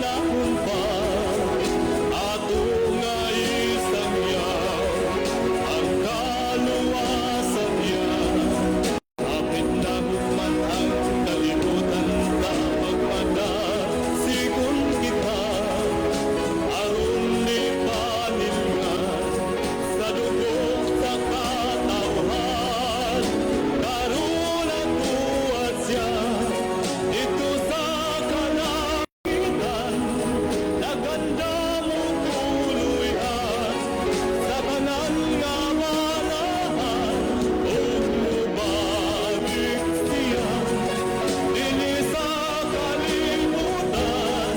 Unahon pa ato nga isangyaw ang kaluwasan niya. Hapit na hukman ang kalibutan, ta magpadasigon kita aron di panilngan sa dugo sa katawhan. Karon nakuha siya dito sa kalangitan, naganda mo tuluyan sa tanan nga balahan ug mubalik siya dinhi sa kalibutan,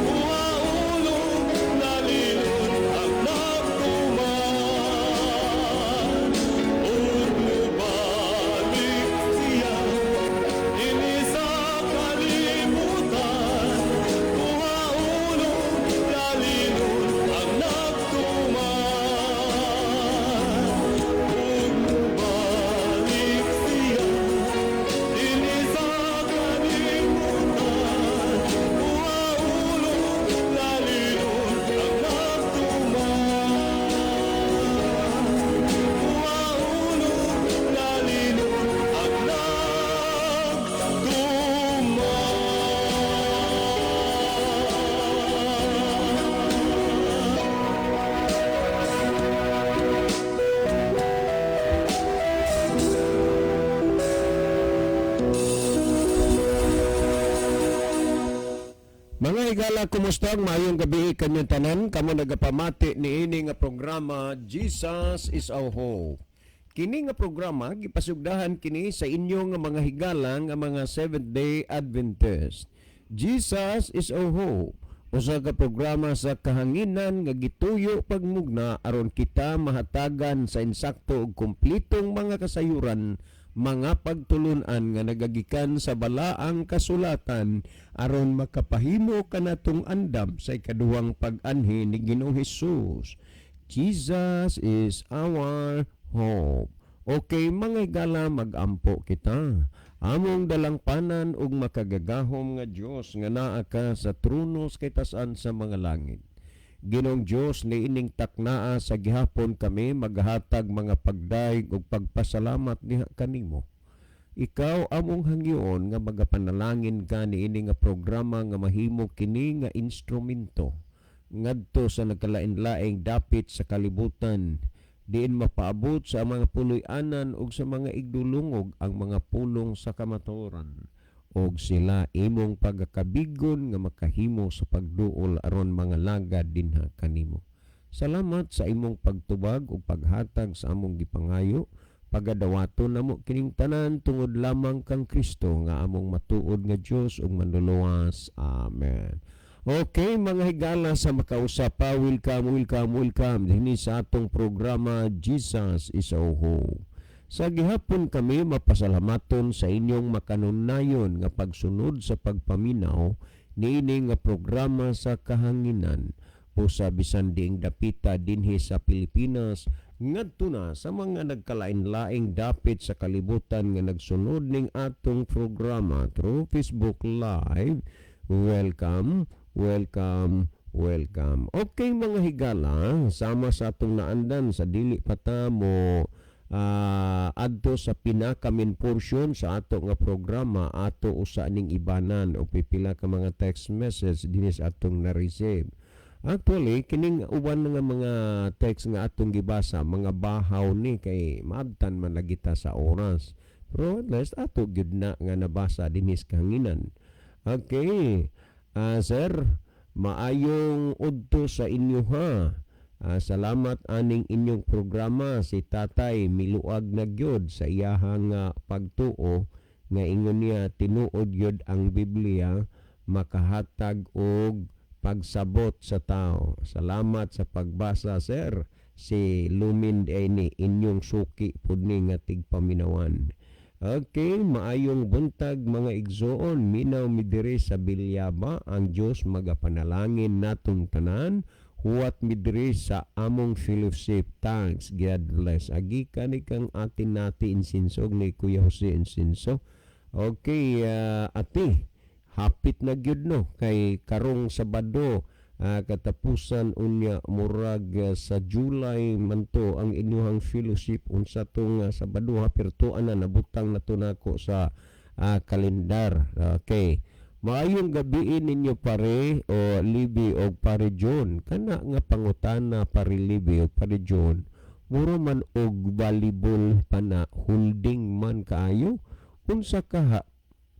kuhaon ug lalinon ang nagtuman, ug mubalik siya dinhi sa kalibutan, kuhaon ug lalinon ang nagtuman, ug mubalik siya dinhi sa kalibutan, kuhaon ug lalinon ang nagtuman, kuhaon ug lalinon ang nagtuman. Mga higala, kumusta? Maayong gabi kanyang tanan. Kamo nagapamati niini nga programa, Jesus is Our Hope. Kini nga programa gipasugdahan kini sa inyo nga mga higala nga mga Seventh Day Adventist. Jesus is Our Hope. Usa ka programa sa kahanginan nga gituyo pagmugna aron kita mahatagan sa insakto ug kumplitong mga kasayuran, mga pagtulunan nga nagagikan sa balaang kasulatan aron makapahimo kanatong andam sa ikaduhang pag-anhi ni Ginoong Hesus. Jesus is our hope. Okay, mga higala, magampo kita. Among dalangpanan ug makagagahom nga Dios nga naa ka sa trono sa kitasan sa mga langit. Ginoong Dios, niining taknaa sa gihapon kami maghatag mga pagdayeg ug pagpasalamat niha kanimo. Ikaw among hangyoon nga magapanalangin ka niini nga programa nga mahimo kini nga instrumento ngadto sa nagkalain-laing dapit sa kalibutan, diin mapaabot sa mga puloy-anan ug sa mga igdulungog ang mga pulong sa kamatuoran og sila imong pagakabigon nga makahimo sa pagduol aron mga lagad dinha kanimo. Salamat sa imong pagtubag ug paghatag sa among gipangayo. Pagadawaton namo kining tanan tungod lamang kang Kristo nga among matuod nga Dios ug manluluwas. Amen. Okay, mga higala sa makausa pa, welcome, welcome, welcome dinhi sa atong programa, Jesus is Our Hope. Sa gihapon kami mapasalamaton sa inyong makanunayon nga pagsunod sa pagpaminaw niini nga programa sa kahanginan o sa bisan diing dapita dinhi sa Pilipinas ngadto na sa mga nagkalain-laing dapit sa kalibutan nga nagsunod ning atong programa through Facebook Live. Welcome, welcome, welcome. Okay, mga higala, sama sa atong naandan sa dili pa ta mo adto sa pinaka main portion sa ato nga programa, ato usa ning ibanan o pipila ka mga text message dinhi sa atong na-receive. Actually, kining uban nga mga text nga atong gibasa, mga bahaw ni kay maabtan man lagi ta sa oras. Pero at least ato gyud na nga nabasa dinhi sa kahanginan. Okay. Sir, maayong udto sa inyo ha. Salamat aning inyong programa. Si tatay miluag na gyud sa iyahang nga pagtuo nga ingon niya tinuod gyud ang Biblia makahatag og pagsabot sa tao. Salamat sa pagbasa, sir. Si Lumin ni inyong suki pud ni nga tigpaminawan. Okay, maayong buntag, mga igsoon. Minaw mi diri sa Bilyaba. Ang Dios magapanalangin natong tanan. Huwat mi diri sa among fellowship. Thanks. God bless. Agi kani kang atin nati Insinso ni Kuya Jose Insinso. Okay, ate. Hapit na gyud, no, kay karong Sabado, katapusan unya, murag sa July man to ang inyuhang fellowship. Unsa tong Sabado ha, pertuan na nabutang na to nako sa kalendar. Okay. Maayong gabi ninyo, pare o Libi o pare John. Kana nga pangutana, pare Libi o pare John, mura man og volleyball pa na, holding man kaayo. Unsa kaha,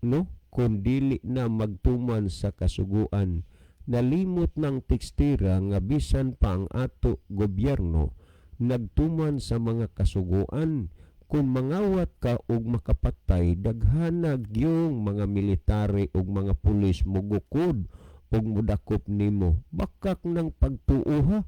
no, kung dili na magtuman sa kasuguan? Nalimot ng tekstira nga bisan pa ang ato gobyerno nagtuman sa mga kasuguan. Kung mangawat ka og makapatay, daghana gyung mga military ug mga pulis mugukod ug mudakop nimo. Bakak ng pagtuo ha.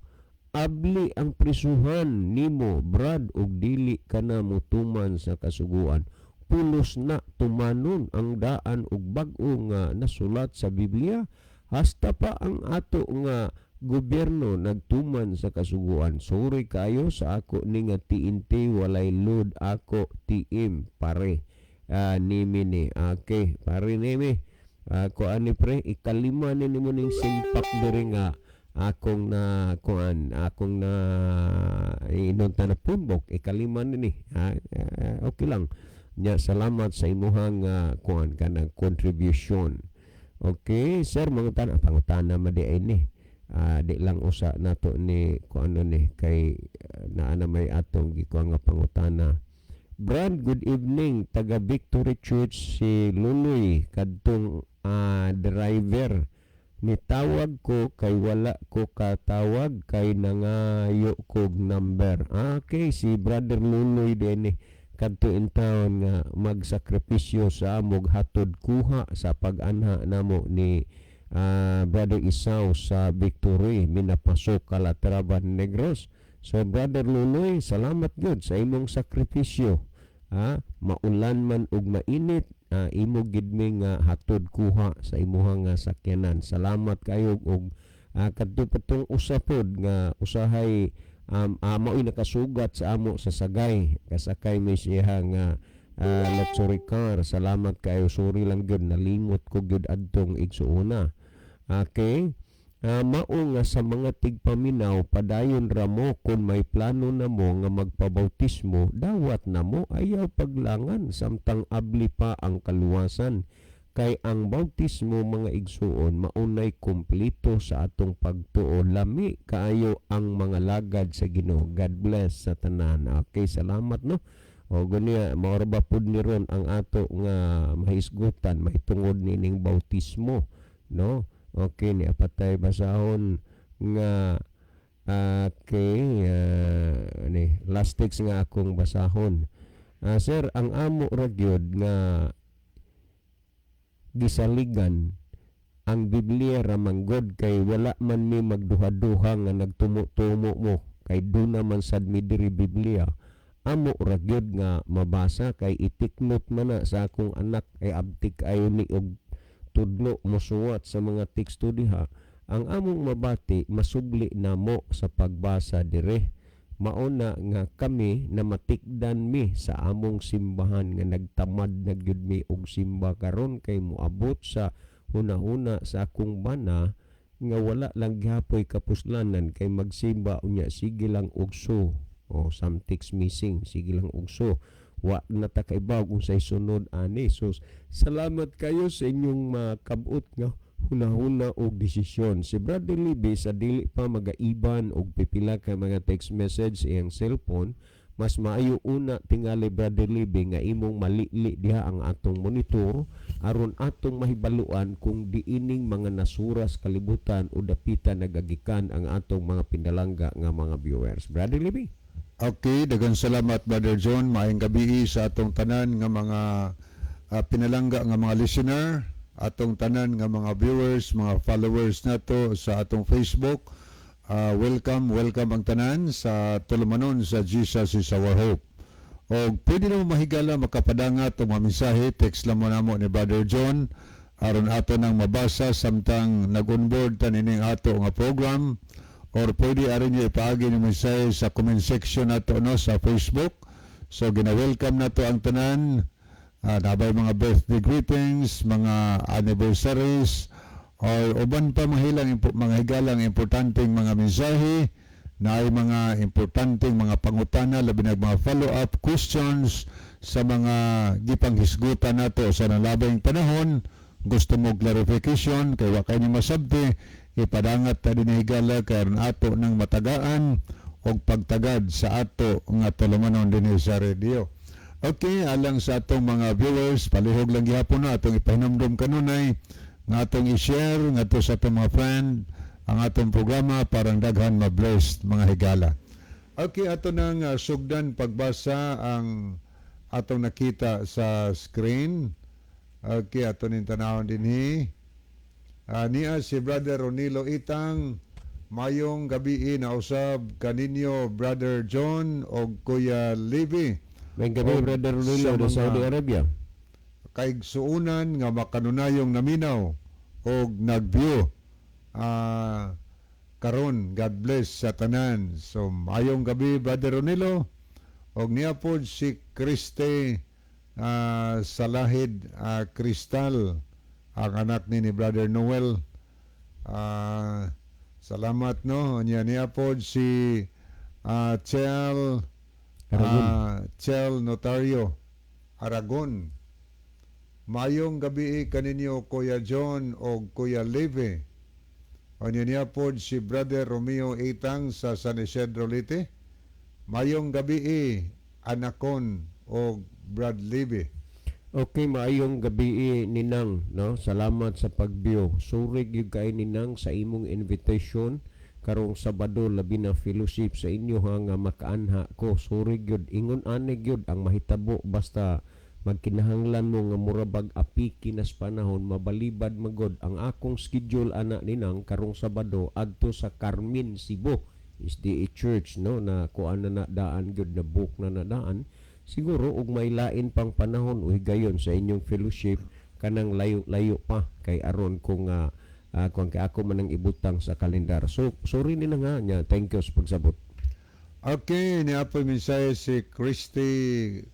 Abli ang prisuhan nimo, brad, ug dili ka na mutuman sa kasuguan. Pulos na tumanon ang daan ug bag-o nga nasulat sa Biblia. Hasta pa ang ato nga gobyerno nagtuman sa kasuguan. Sorry kayo sa ako ni nga TNT, walay load ako TM, pare. Nimi ni. Okay, pare nimi. Ako ani pre, ikalima ni nimo ning simpak diri nga akong na kuan, akong na inunta na pumbok, ikalima ni ni. Okay lang. Nya salamat sa imuhang kuan, kanang contribution. Okay, sir, mga tana, pangutana man di ay ni. Di lang usa nato ni kuan ano ni kay naa na may atong gikuan nga pangutana. Brad, good evening. Taga Victory Church si Luloy, kadtong driver. Nitawag ko kay wala ko katawag kay nangayo kog number. Okay, si Brother Luloy din eh. Kadto in town nga magsakripisyo sa amog hatod kuha sa pag-anha namo ni Brother Isaw sa Victory, Minapasok, Calatrava, Negros. So Brother Luloy, salamat gyud sa imong sakripisyo. Maulan man ug mainit, imo gid mi nga hatod kuha sa imuhang nga sakyanan. Salamat kayo og kadto pa tong usa pod nga usahay mao'y nakasugat sa amo sa Sagay. Kasakay mi siya nga luxury car. Salamat kayo. Sorry lang gyud, nalimot ko gyud adtong igsuuna. Okay. Mao nga sa mga tigpaminaw, padayon ra mo. Kung may plano na mo nga magpabautismo, dawat na mo, ayaw paglangan samtang abli pa ang kaluwasan, kay ang bautismo, mga igsuon, maunay kumpleto sa atong pagtuo. Lami kaayo ang mga lagad sa Ginoo. God bless sa tanan. Okay, salamat, no. O gunya mao ra ba pud ni ron ang ato nga mahisgutan mahitungod nining bautismo, no? Okay, ni apatay basahon nga. Okay, ni last text nga akong basahon. Sir, ang amo ra gyud nga gisaligan ang Biblia ra man gud, kay wala man mi magduha-duha nga nagtumo-tumo mo, kay duna man sad mi diri Biblia. Amo ra gyud nga mabasa kay i-take note man na sa akong anak, kay abtik ayo ni og tudlo mosuwat sa mga teksto diha. Ang among mabati, masubli namo sa pagbasa dire. Mao na nga kami na matikdan mi sa among simbahan nga nagtamad na gyud mi og simba karon, kay moabot sa hunahuna sa akong bana nga wala lang gihapoy kapuslanan kay magsimba unya sige lang ugso o some text missing, sige lang ugso, wa na ta kaibaw kung say sunod ani. So salamat kayo sa inyong makabot nga hunahuna og desisyon. Si Brother Libby, sa dili pa magaiban og pipila ka mga text message sa iyang cellphone, mas maayo una tingali, Brother Libby, nga imong malili diha ang atong monitor aron atong mahibaluan kung diining mga nasuras kalibutan o dapita nagagikan ang atong mga pinalangga nga mga viewers. Brother Libby. Okay, daghang salamat, Brother John. Maayong gabi sa atong tanan nga mga pinalangga nga mga listener, atong tanan nga mga viewers, mga followers nato sa atong Facebook. Welcome, welcome ang tanan sa tulumanon sa Jesus Is Our Hope. O pwede na mo mahigala makapadangat o mga mensahe, text lang mo namo ni Brother John aron ato nang mabasa samtang nag-onboard ta nining ato nga program, or pwede aron niyo ipaagi ni mensahe sa comment section nato, no, sa Facebook. So gina-welcome nato ang tanan. Naa bay mga birthday greetings, mga anniversaries, or uban pa mga higalang importanteng mga mensahe, na ay mga importanteng mga pangutana, labi na mga follow-up questions sa mga gipanghisgutan nato sa nalabing panahon. Gusto mo clarification kay wa kay ni masabti, ipadangat ta dinhi, higala, kay aron ato ng matagaan og pagtagad sa ato nga tulumanon dinhi sa radio. Okay, alang sa atong mga viewers, palihog lang gihapon na atong ipahinumdom kanunay nga atong i-share ngadto sa atong mga friend ang atong programa para ang daghan ma-blessed, mga higala. Okay, ato nang sugdan pagbasa ang atong nakita sa screen. Okay, ato ning tanawon dinhi. Niya si Brother Ronilo Itang, "Mayong gabi na usab kaninyo, Brother John og Kuya Levi." May gabi, Og Brother Ronilo sa sa Saudi Arabia. Kaigsuunan nga makanunayong naminaw og nag-view karon. God bless sa tanan. So mayong gabi, Brother Ronilo. Og niya pod si Kriste Salahid Kristal, ang anak ni Brother Noel. Salamat, no. Niya niya pod si Chel Aragon. Chel Notario Aragon. "Mayong gabi kaninyo, Kuya John o Kuya Leve." O niya pod si Brother Romeo Itang sa San Isidro, Leyte. "Mayong gabi anakon o Brad Levy." Okay, maayong gabi, Ninang, no? Salamat sa pag-view. Sorry gyud kay, Ninang, sa imong invitation karong Sabado, labi na fellowship sa inyo ha, nga makaanha ko. Sorry gyud. Ingon ani gyud ang mahitabo, basta magkinahanglan mo nga mura bag apiki nas panahon, mabalibad magod ang akong schedule ana, Ninang, karong Sabado adto sa Carmen, Cebu SDA Church, no, na kuan na na daan gyud, na book na na daan. Siguro og may lain pang panahon o higayon sa inyong fellowship kanang layo-layo pa kay aron kung kung kay ako man ang ibutang sa kalendar. So sorry ni na nga nya. Thank you sa pagsabot. Okay, niya po mensahe si Christy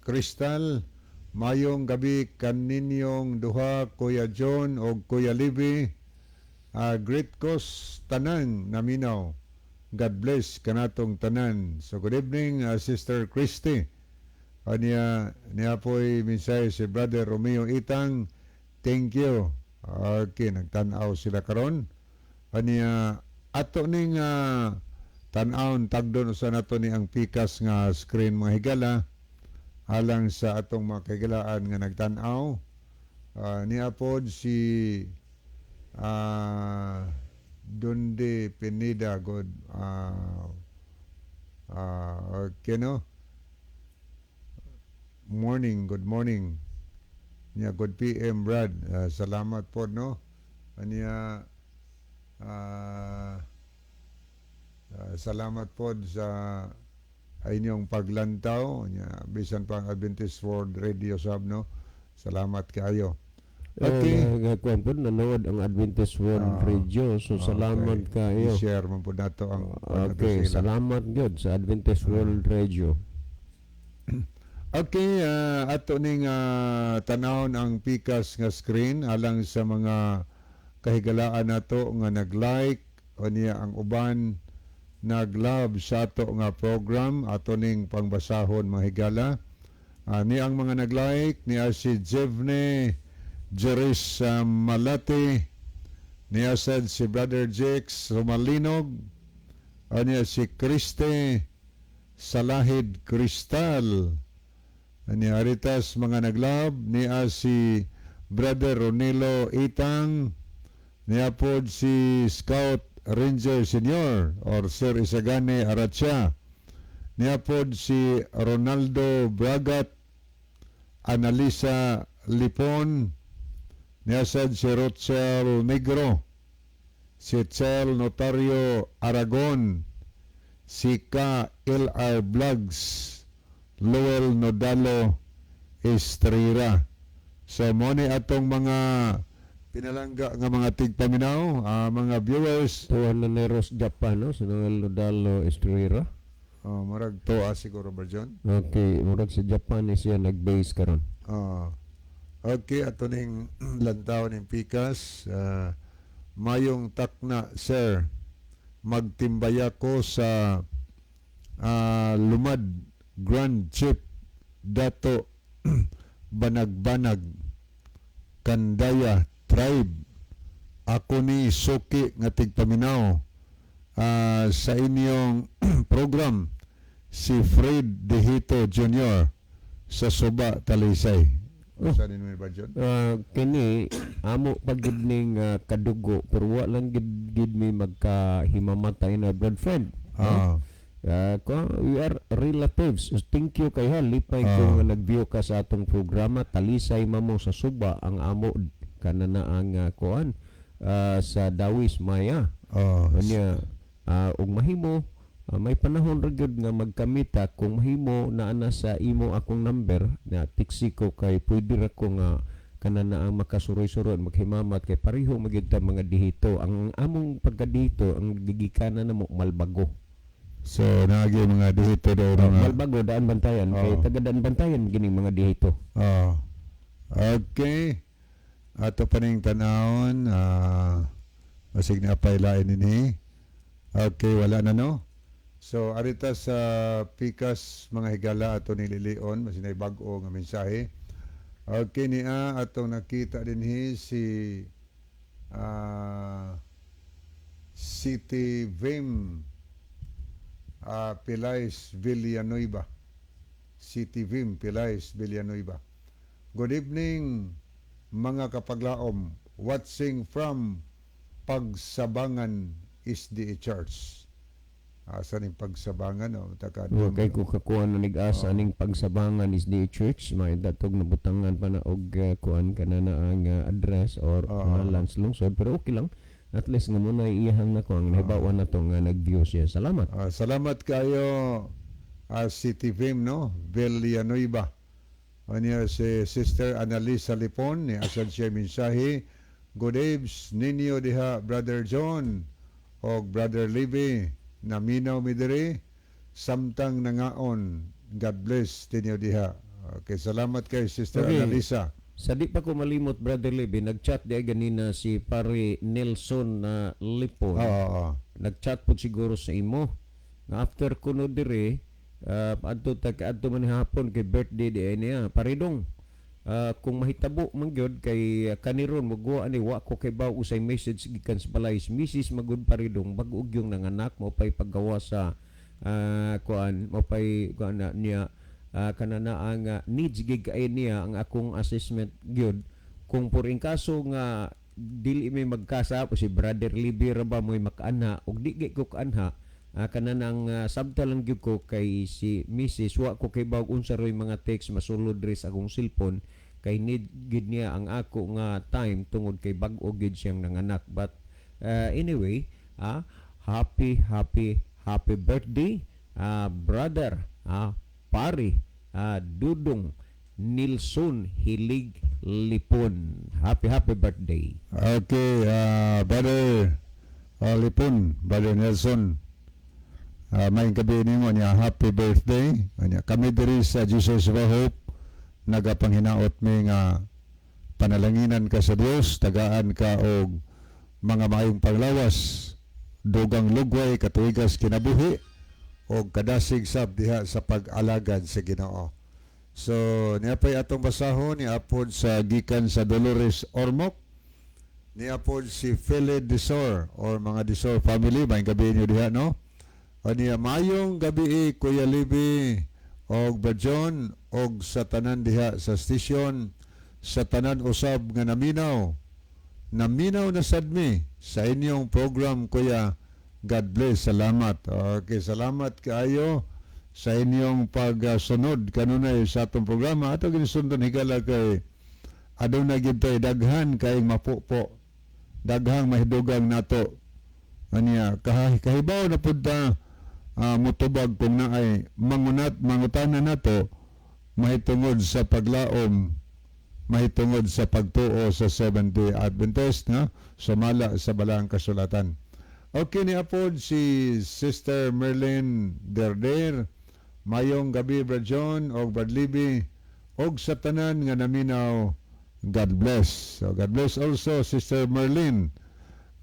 Crystal. "Mayong gabi kaninyong duha, Kuya John o Kuya Libby. Great cause tanan naminaw. God bless kanatong tanan." So good evening, Sister Christy. Niya po'y mensahe si Brother Romeo Itang. "Thank you." Okay, nagtanaw sila karon. Aniya ato ning tan-awon tagdon usa nato ni ang pikas nga screen, mga higala, alang sa atong mga kahigalaan nga nagtan-aw. Niya pod si Dundi Pinida, good okay, no, morning, good morning niya. "Good PM, Brad." Salamat po, no. Aniya salamat po sa inyong paglantaw nya, bisan pa ang Adventist World Radio sab, no. Salamat kaayo. Okay. Oh, kuan po, nanood ang Adventist World Radio. So salamat kaayo. I-share man po nato ang Okay, sila. Salamat gyud sa Adventist World Radio. Okay, ato ning tanawon ang pikas nga screen alang sa mga kahigalaan nato nga nag-like o niya ang uban nag-love sa ato nga program. Ato ning pangbasahon, mga higala. Ni ang mga nag-like niya si Jevne Jeris Malate, niya sad si Brother Jakes Romalinog, niya si Kriste Salahid Cristal. Ni Aritas mga naglove niya si Brother Ronilo Itang, niya pod si Scout Ranger Senior or Sir Isagane Aracha, niya pod si Ronaldo Bragat, Analisa Lipon, niya sad si Rochel Negro, si Chel Notario Aragon, si Ka LR Vlogs, Lowell Nodalo Estrera. So mo ni atong mga pinalangga nga mga tigpaminaw, mga viewers. Tuwan na ni Ros Japan, no? Sa Noel Nodalo Estrera. Oh, murag toa siguro ba John? Okay, murag sa Japan ni siya nag-base karon. Oh. Okay, ato ning lantaw ning pikas. Mayong takna, sir. Magtimbaya ko sa Lumad Grand Chief Dato Banagbanag Kandaya Tribe. Ako ni Suki nga tigpaminaw sa inyong program, si Fred Dehito Jr. sa Suba, Talisay. Oh. Sa ninyo ba, John? Kini amo pa gid ning kadugo pero wa lang gid gid mi magkahimamatay na blood friend. No? We are relatives. So, thank you kay ha. Lipay ko nga nag-view ka sa atong programa. Talisay mamo sa Suba ang amo kanana ang kuan sa Dawis Maya. Unya ug mahimo may panahon ra gyud nga magkamita kung mahimo naa na sa imo akong number na tiksi ko kay pwede ra ko nga kanana ang makasuroy-suroy maghimamat kay pareho magyud ta mga dihito. Ang among pagkadihito ang gigikanan namo Malbago. So naagi mga dihito daw mga Malbago, Daan Bantayan kay taga Daan Bantayan gining mga dihito. Okay. Ato pa ning tanawon, masig na pailain ini. Okay, wala na, no? So arita sa pikas, mga higala, ato ni lilion masin ay bag-o nga mensahe. Okay niya atong nakita dinhi si City Vim Pilais Villanueva. City Vim Pilais Villanueva. "Good evening, mga kapaglaom, watching from Pagsabangan SDA Church." Asa ning Pagsabangan, no? Taka Oh, kay ko kakuha na nig-asa ning Pagsabangan SDA Church may datog nabutangan pa na og kuan kana na ang address or ngalan sa lungsod pero okay lang, at least nga muna iyahang na ko ang nahibawan na to nga nag-view siya. Salamat. Salamat kayo, City Vim, no? Villanueva. Anya si Sister Annalisa Lipon ni asad siya mensahe. "Good eves ninyo diha, Brother John og Brother Libby. Naminaw mi diri samtang nangaon. God bless ninyo diha." Okay, salamat kay Sister Annalisa. Sa di pa ko malimot, Brother Libby, nag-chat di ay ganina si Pare Nelson na Lipon. Oo. Oo. Nag-chat po siguro sa imo. Nga after kuno dire, adto ta adto man hapon kay birthday di ay niya. Paridong, kung mahitabo man gyud kay kaniron moguwa ani wa ko kay baw usay message gikan sa balay. Mrs. Magud paridong bag-o gyung nanganak mo pay paggawa sa kuan mo pay kuan na niya kanana ang needs gig kay niya. Ang akong assessment gyud kung por in kaso nga dili may magkasa o si Brother Libby ra ba mo'y makaanha og di gid ko kaanha, kananang sabta lang gyud ko kay si Mrs. wa ko kay bawg unsa roy mga text masulod diri sa akong cellphone kay need gid niya ang ako nga time tungod kay bag-o gid siyang nanganak. But anyway, happy happy happy birthday, brother pare Dudong Nilson Hilig Lipon. Happy happy birthday. Okay, Brother Lipon, Brother Nelson. May gabi nimo niya, happy birthday. Anya kami diri sa Jesus of Hope nagapanghinaot mi nga panalanginan ka sa Dios, tagaan ka og mga maayong panglawas, dugang lugway, katuigas kinabuhi og kadasig sab diha sa pag-alagad sa Ginoo. So niya pa'y atong basahon ni apod sa gikan sa Dolores Ormoc. Ni apod si Philip Desor or mga Desor family, may gabi niyo diha, no? Aniya, "Mayong gabi, Kuya Libby og Bajon og sa tanan diha sa station, sa tanan usab nga naminaw. Naminaw na sad mi sa inyong program, Kuya. God bless, salamat." Okay, salamat kaayo sa inyong pagsunod kanunay sa atong programa. Ato ginisundon, higala, kay aduna gid tay daghan kay mapupo. Daghang mahidugang nato. Aniya kahibaw na pud ta mutubag kung naay mangunat mangutana nato mahitungod sa paglaom, mahitungod sa pagtuo sa Seventh-day Adventist, no? Sumala sa Balaang Kasulatan. Okay, ni apod si Sister Merlin Derder. "Mayong gabi, Brad John og Brad Libby og sa tanan nga naminaw." God bless. So God bless also, Sister Merlin.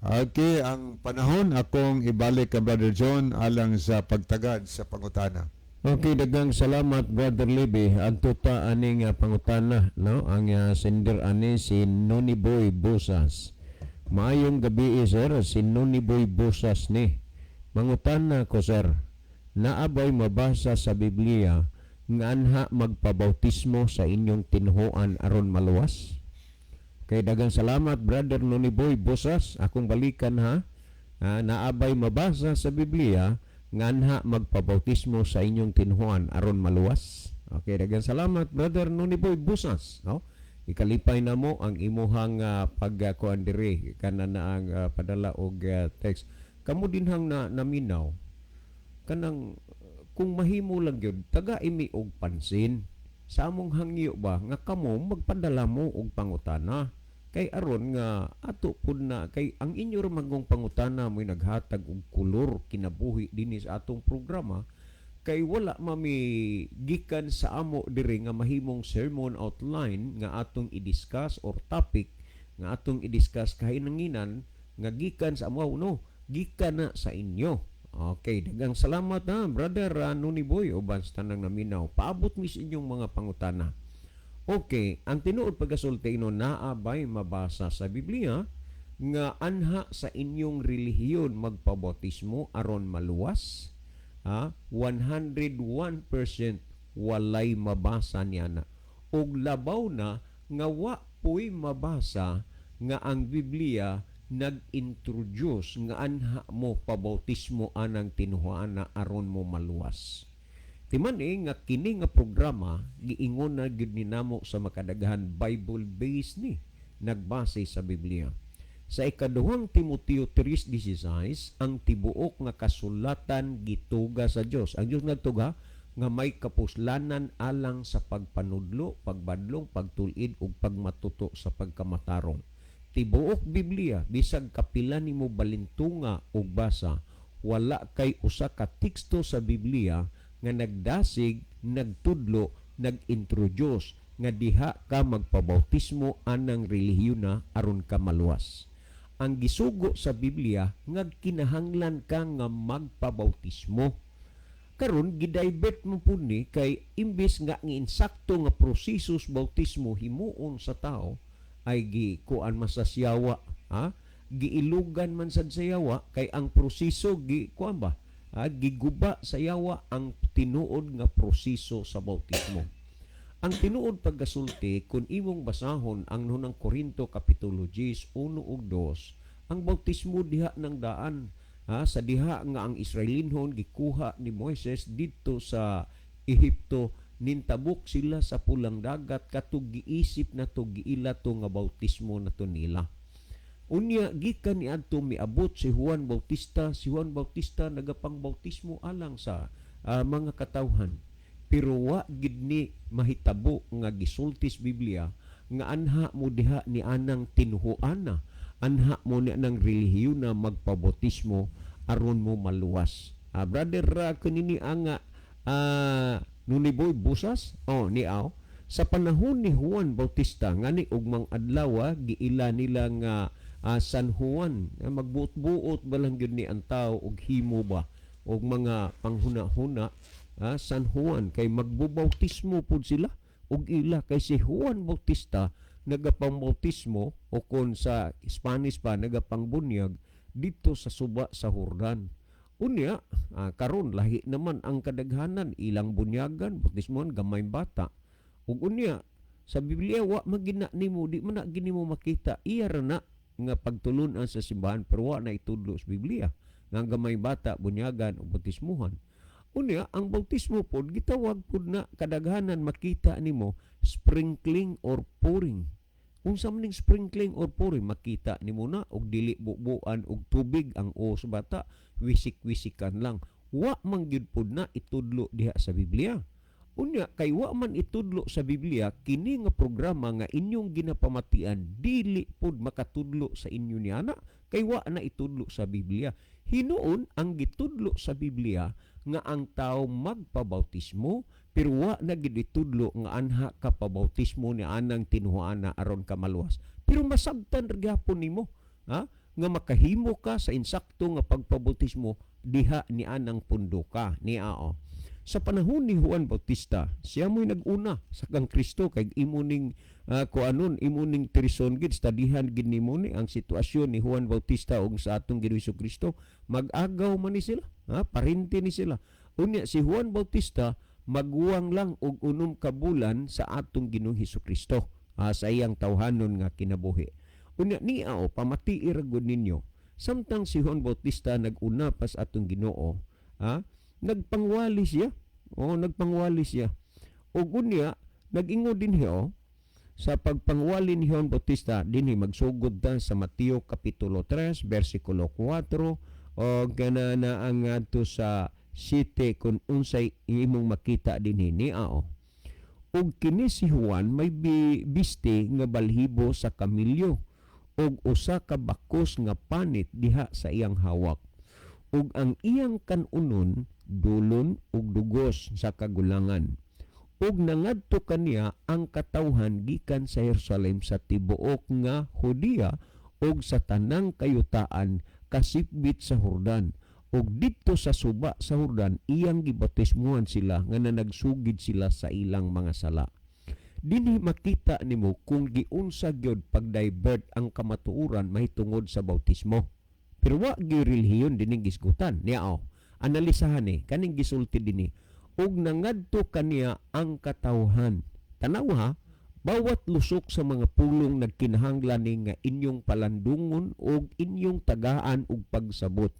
Okay, ang panahon akong ibalik kang Brother John alang sa pagtagad sa pangutana. Okay, daghang salamat, Brother Libby. Adto ta aning pangutana, no? Ang sender ani si Noni Boy Busas. Maayong gabi, sir, si Noni Boy Busas ni. Mangutana ko, sir. Naa bay mabasa sa Biblia nga anha magpabautismo sa inyong tinhuan aron maluwas? Kay daghang salamat, Brother Noni Boy Busas. Akong balikan ha. Naa bay mabasa sa Biblia nga anha magpabautismo sa inyong tinhuan aron maluwas? Okay, daghang salamat, Brother Noni Boy Busas, no? Ikalipay na mo ang imuhang pagkuan diri kana na ang padala og text. Kamo dinhang na naminaw kanang kung mahimo lang gyud taga imi og pansin sa among hangyo ba nga kamo magpadala mo og pangutana kay aron nga ato pud na, kay ang inyo ra magong pangutana mo'y naghatag og kolor kinabuhi dinhi sa atong programa, kay wala mami gikan sa amo diri nga mahimong sermon outline nga atong i-discuss or topic nga atong i-discuss kahinanginan nga gikan sa amo, no, gikan na sa inyo. Okay, daghang salamat ha, Brother Noni Boy, uban sa tanang naminaw. Paabot mi sa inyong mga pangutana. Okay, ang tinuod pagkasulti ino, naa bay mabasa sa Biblia nga anha sa inyong relihiyon magpabautismo aron maluwas? Ha? 101% walay mabasa niya na. Og labaw na nga wa po'y mabasa nga ang Biblia nag-introduce nga anha mo pabautismo anang tinuhaan na aron mo maluwas. Timan eh nga kini nga programa giingon na gyud ni namo sa makadaghan, Bible based ni, nagbase sa Biblia. Sa ikaduhang Timoteo 3:16, ang tibuok nga kasulatan gituga sa Dios. Ang Dios nagtuga nga may kapuslanan alang sa pagpanudlo, pagbadlong, pagtul-id ug pagmatuto sa pagkamatarong. Tibuok Biblia, bisag kapila nimo balintunga og basa, wala kay usa ka teksto sa Biblia nga nagdasig, nagtudlo, nag-introduce nga diha ka magpabautismo anang relihiyon na aron ka maluwas. Ang gisugo sa Biblia nga kinahanglan ka nga magpabautismo. Karon gidivert mo pud ni kay imbes nga ang insakto nga proseso sa bautismo himuon sa tao ay gikuan man sa siyawa, ha, giilugan man sad sa yawa, kay ang proseso gi kuan ba, ha, giguba sa yawa ang tinuod nga proseso sa bautismo. Ang tinuod pagkasulti, kung imong basahon ang Unang Korinto kapitulo 10, 1 ug 2, ang bautismo diha ng daan, ha, sa diha nga ang Israelinhon gikuha ni Moises didto sa Ehipto, nintabok sila sa Pulang Dagat, katong giisip na to, giila to nga bautismo na to nila. Unya gikan niadto miabot si Juan Bautista. Si Juan Bautista nagapangbautismo alang sa mga katawhan. Pero wa gid ni mahitabo nga gisulti sa Biblia nga anha mo diha ni anang tinuhuana, anha mo ni anang relihiyon na magpabautismo aron mo maluwas. Brother kanini anga Nuniboy Busas, oh ni aw sa panahon ni Juan Bautista ngani ugmang adlaw giila nila nga San Juan. Magbuot-buot ba lang gyud ni ang tao og himo ba og mga panghuna-huna, San Juan kay magbubautismo pud sila og ila, kay si Juan Bautista nagapambautismo o kon sa Spanish pa nagapangbunyag dito sa suba sa Jordan. Unya, karon lahi naman ang kadaghanan ilang bunyagan, bautismohan gamay bata. Ug unya sa Biblia wa magina nimo, di man na gini mo makita, iya ra na nga pagtulun-an sa simbahan, pero wa na itudlo sa Biblia nga ang gamay bata bunyagan o bautismuhan. Unya ang bautismo pod gitawag pod na kadaghanan, makita nimo, sprinkling or pouring. Unsa man ning sprinkling or pouring? Makita nimo na og dili bubuan og tubig ang uos bata, wisik-wisikan lang. Wa man gyud pod na itudlo diha sa Biblia. Unya kay wa man itudlo sa Biblia, kini nga programa nga inyong ginapamatian dili pod makatudlo sa inyo niana kay wa na itudlo sa Biblia. Hinuon ang gitudlo sa Biblia nga ang tao magpabautismo Pero wa na gid itudlo nga anha ka pabautismo ni anang tinuana aron ka maluwas. Pero masabtan ra gyapon nimo, ha, nga makahimo ka sa insakto nga pagpabautismo diha ni anang punduka ni ao. Sa panahon ni Juan Bautista, siya mo'y nag-una sa kang Kristo kay imo ning kuanon, imo ning trison gid, studyhan gid nimo ni ang sitwasyon ni Juan Bautista ug sa atong Ginoong Kristo. Mag-agaw man ni sila, ha, parente ni sila. Unya si Juan Bautista maguwang lang og 6 ka bulan sa atong Ginoong Kristo, ha, sa iyang tawhanon nga kinabuhi. Unya niya o pamatii ra gud ninyo, samtang si Juan Bautista nag-una pa sa atong Ginoo, ha, nagpangwali siya. O nagpangwali siya. Ug unya nag-ingon din hiyo sa pagpangwali ni Juan Bautista dinhi, magsugod ta sa Mateo kapitulo 3 bersikulo 4 o gana na ang ngadto sa 7 kung unsay imong makita dinhi ni ao. Ug kini si Juan may biste nga balhibo sa kamilyo ug usa ka bakos nga panit diha sa iyang hawak. Ug ang iyang kanunon dulon ug dugos sa kagulangan. Ug nangadto kaniya ang katawhan gikan sa Jerusalem, sa tibuok nga Judea ug sa tanang kayutaan kasipbit sa Jordan. Ug didto sa suba sa Jordan iyang gibautismuhan sila nga nanagsugid sila sa ilang mga sala. Dinhi makita nimo kung giunsa gyud pag-divert ang kamatuoran mahitungod sa bautismo. Pero wa gyud relihiyon dining gisgutan. Niya oh, analisahan ni kaning gisulti dinhi. Ug nangadto kaniya ang katawhan. Tanaw ha, bawat lusok sa mga pulong nagkinahanglan ni nga inyong palandungon ug inyong tagaan og pagsabot.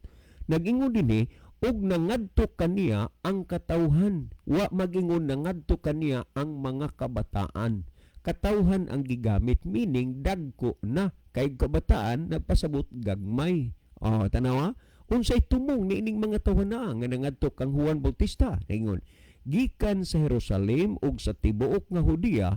Nag-ingon dinhi, ug nangadto kaniya ang katawhan. Wa magingon nangadto kaniya ang mga kabataan. Katawhan ang gigamit, meaning dagko na, kay kabataan nagpasabot gagmay. Oh, tanawa? Unsay tumong niining mga tawhan na nga nangadto kang Juan Bautista? Ingon, gikan sa Jerusalem ug sa tibuok nga Judea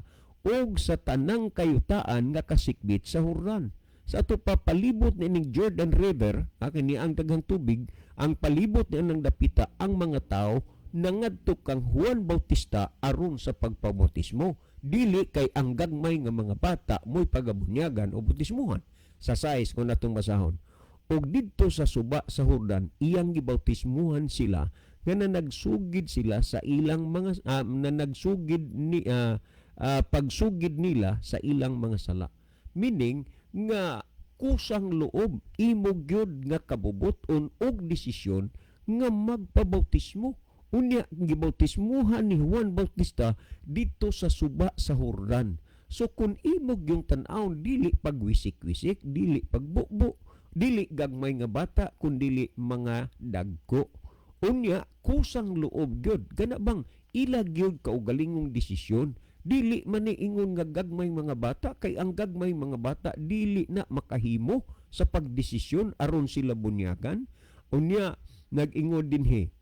ug sa tanang kayutaan nga kasikbit sa Jordan. Sa ato pa palibot niining Jordan River, ha, kini ang daghang tubig, ang palibot ni anang dapita ang mga tao nangadto kang Juan Bautista aron sa pagpabautismo. Dili kay ang gagmay nga mga bata mo'y pagabunyagan o bautismuhan. Sa size kung natong basahon. Og didto sa suba sa Jordan iyang gibautismuhan sila nga nanagsugid sila sa ilang mga na nagsugid ni pagsugid nila sa ilang mga sala. Meaning nga kusang loob imo gyud nga kabubut-on og desisyon nga magpabautismo. Unya gibautismuhan ni Juan Bautista dito sa suba sa Jordan. So kung imo gyung tan-awon, dili pagwisik-wisik, dili pagbubo, dili gagmay nga bata, kun dili mga dagko. Unya kusang loob gyud, gana bang ila gyud kaugalingong desisyon. Dili man ni ingon nga gagmay mga bata, kay ang gagmay mga bata dili na makahimo sa pagdesisyon aron sila bunyagan. Unya nag-ingon dinhi,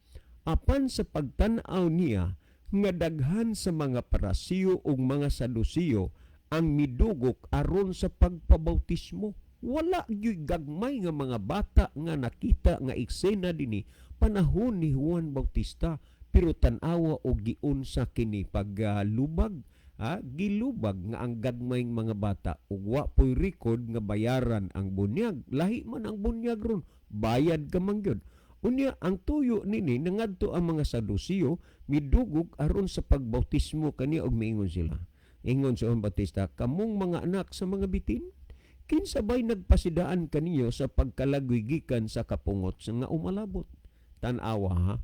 apan sa pagtan-aw niya nga daghan sa mga Parasiyo ug mga Sadusiyo ang midugok aron sa pagpabautismo. Wala gyud gagmay nga mga bata nga nakita nga eksena dinhi panahon ni Juan Bautista. Pero tan-awa og giunsa kini paglubag, ha, gilubag nga ang gagmayng mga bata ug wa poy record nga bayaran ang bunyag. Lahi man ang bunyag ron, bayad ka man gyud. Unya ang tuyo nini, nangadto ang mga Sadusiyo midugog aron sa pagbautismo kaniya ug miingon sila. Ingon si Juan Bautista, "Kamong mga anak sa mga bitin, kinsa bay nagpasidaan kaninyo sa pagkalagoy gikan sa kapungot sa nga umalabot?" Tan-awa ha,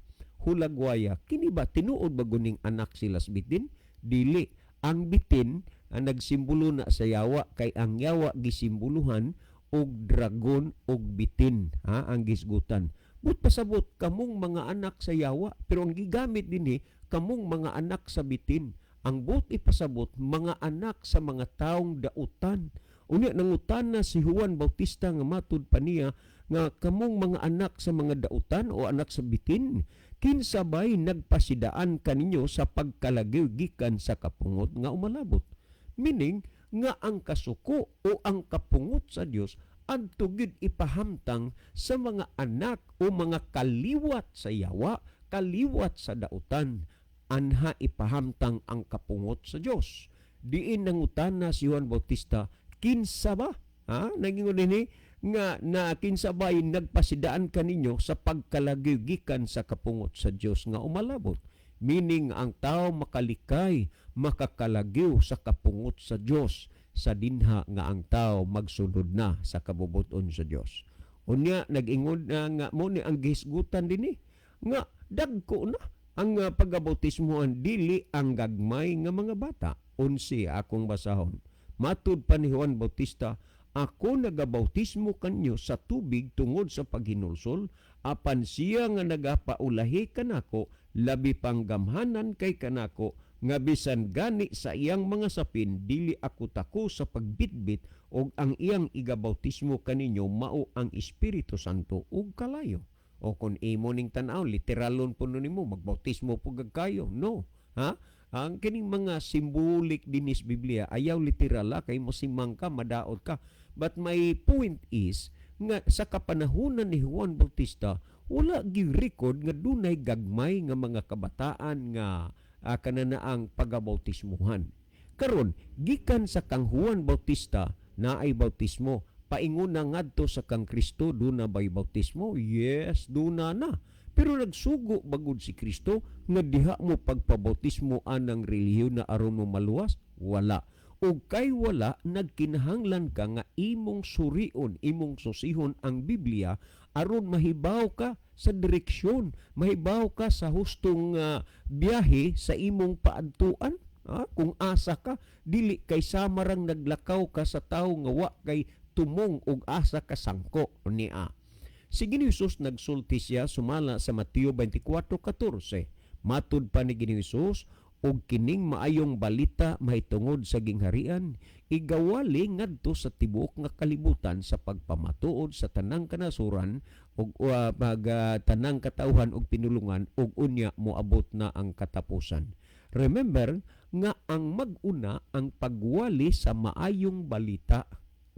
hulagwaya, kini ba tinuod ba guning anak sila sa bitin? Dili. Ang bitin ang nagsimbolo na sa yawa, kay ang yawa gisimboluhan og dragon og bitin, ha, ang gisgutan. But pasabot kamong mga anak sa yawa, pero ang gigamit dinhi kamong mga anak sa bitin. Ang but ipasabot mga anak sa mga taong dautan. Unya nangutana si Juan Bautista nga matud pa niya nga kamong mga anak sa mga dautan o anak sa bitin, kinsa bay nagpasidaan kaninyo sa pagkalagiw gikan sa kapungot nga umalabot? Meaning nga ang kasuko o ang kapungot sa Dios adto gyud ipahamtang sa mga anak o mga kaliwat sa yawa, kaliwat sa dautan. Anha ipahamtang ang kapungot sa Dios. Diin nangutana si Juan Bautista, "Kinsa ba?" Ha? Nagingon dinhi nga na kinsa ba nagpasidaan kaninyo sa pagkalagyo gikan sa kapungot sa Dios nga umalabot. Meaning, ang tao makalikay, makakalagyo sa kapungot sa Dios sa dinha nga ang tao magsunod na sa kabubuton sa Dios. Unya nag-ingon na nga mo ni ang gihisgutan dinhi nga dagko na ang pagabautismohan, dili ang gagmay nga mga bata. 11 akong basahon. Matud pa ni Juan Bautista, "Ako nagabautismo kanyo sa tubig tungod sa paghinulsol, apan siya nga nagapaulahi kanako labi pang gamhanan kay kanako, nga bisan gani sa iyang mga sapin dili ako tako sa pagbitbit, og ang iyang igabautismo kaninyo mao ang Espiritu Santo ug kalayo." O kung imo ning tan-aw, literalon puno nimo, magbautismo pud kayo. No, ha? Ang kining mga symbolic dinis Biblia, ayaw literal ha, kay mosimang ka, madaot ka. But my point is nga sa kapanahunan ni Juan Bautista, wala gi-record nga dunay gagmay nga mga kabataan nga kananaang pagabautismuhan. Karon, gikan sa kang Juan Bautista na ay bautismo, paingon na ngadto sa kang Kristo, duna bay bautismo? Yes, duna na. Pero nagsugo bagud si Kristo nga diha mo pagpabautismo anang relihiyon na aron mo maluwas? Wala. Ug kay wala, nagkinahanglan ka nga imong surion, imong susihon ang Biblia aron mahibaw ka sa direksyon, mahibaw ka sa hustong biyahe sa imong paadtuan. Ah, kung asa ka, dili kay samarang naglakaw ka sa tawo nga wa kay tumong ug asa ka sangko niya. Si Ginoong Hesus, nagsulti siya sumala sa Mateo 24:14. Matud pa ni Ginoong Hesus, "Ug kining maayong balita mahitungod sa gingharian igawali ngadto sa tibuok nga kalibutan sa pagpamatuod sa tanang kanasuran ug pag tanang katawhan ug pinulungan, ug unya moabot na ang katapusan." Remember nga ang mag-una ang pagwali sa maayong balita,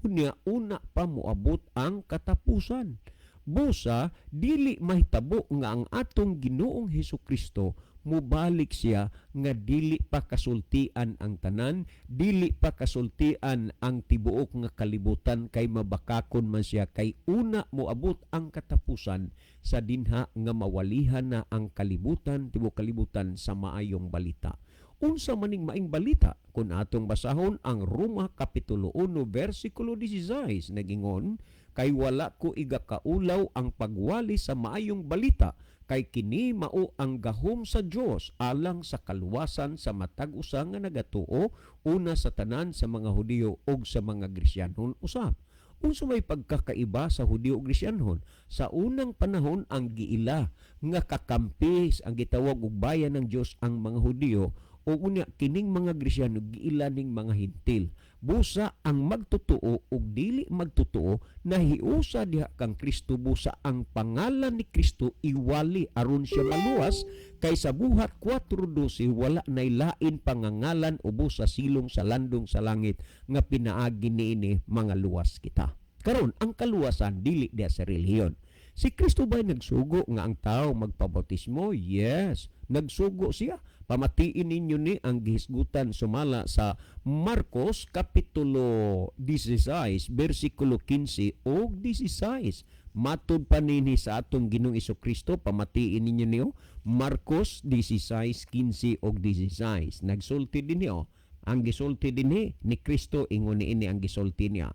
unya una pa moabot ang katapusan. Busa dili mahitabo nga ang atong Ginoong Hesus Kristo mubalik siya nga dili pa kasultian ang tanan, dili pa kasultian ang tibuok nga kalibutan, kay mabakakon man siya kay una moabot ang katapusan sa dinha nga mawalihan na ang kalibutan, tibuok kalibutan sa maayong balita. Unsa maning maayong balita? Kung atong basahon ang Roma kapitulo 1 versikulo 16, nagingon, "Kay wala ko igakaulaw ang pagwali sa maayong balita, kay kini mao ang gahom sa Dios alang sa kaluwasan sa matag usa nga nagatuo, una sa tanan sa mga Hudiyo ug sa mga Gresyanhon usab." Unsa may pagkakaiba sa Hudiyo ug Gresyanhon? Sa unang panahon, ang giila nga kakampi, ang gitawag og bayan ng Dios ang mga Hudiyo, ug unya kining mga Gresyano giila ning mga Hintil. Busa ang magtotoo ug dili magtotoo nahiusa diha kang Kristo, busa ang pangalan ni Kristo iwali aron siya maluwas, kay sa Buhat 4:12 wala nay lain pangangalan ubos sa silong sa landong sa langit nga pinaagi niini mga luwas kita. Karon, ang kaluwasan dili diha sa relihiyon. Si Kristo ba nagsugo nga ang tao magpabautismo? Yes, nagsugo siya. Pamatiin ninyo ni ang gihisgutan sumala sa Marcos kapitulo 16 bersikulo 15 ug 16. Matud pa nini sa atong Ginoong Kristo, pamatiin ninyo niyo Marcos 16:15 ug 16. Nagsulti dinhi, ang gisulti dinhi ni Kristo, ingon niini ang gisulti niya.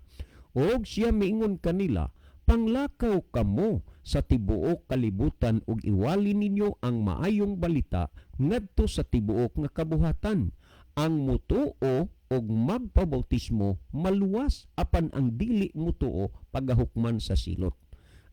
"Og siya miingon kanila, 'Panglakaw kamo sa tibuok kalibutan ug iwali ninyo ang maayong balita ngadto sa tibuok nga kabuhatan. Ang mutuo og magpabautismo maluwas, apan ang dili mutuo pagahukman sa silot.'"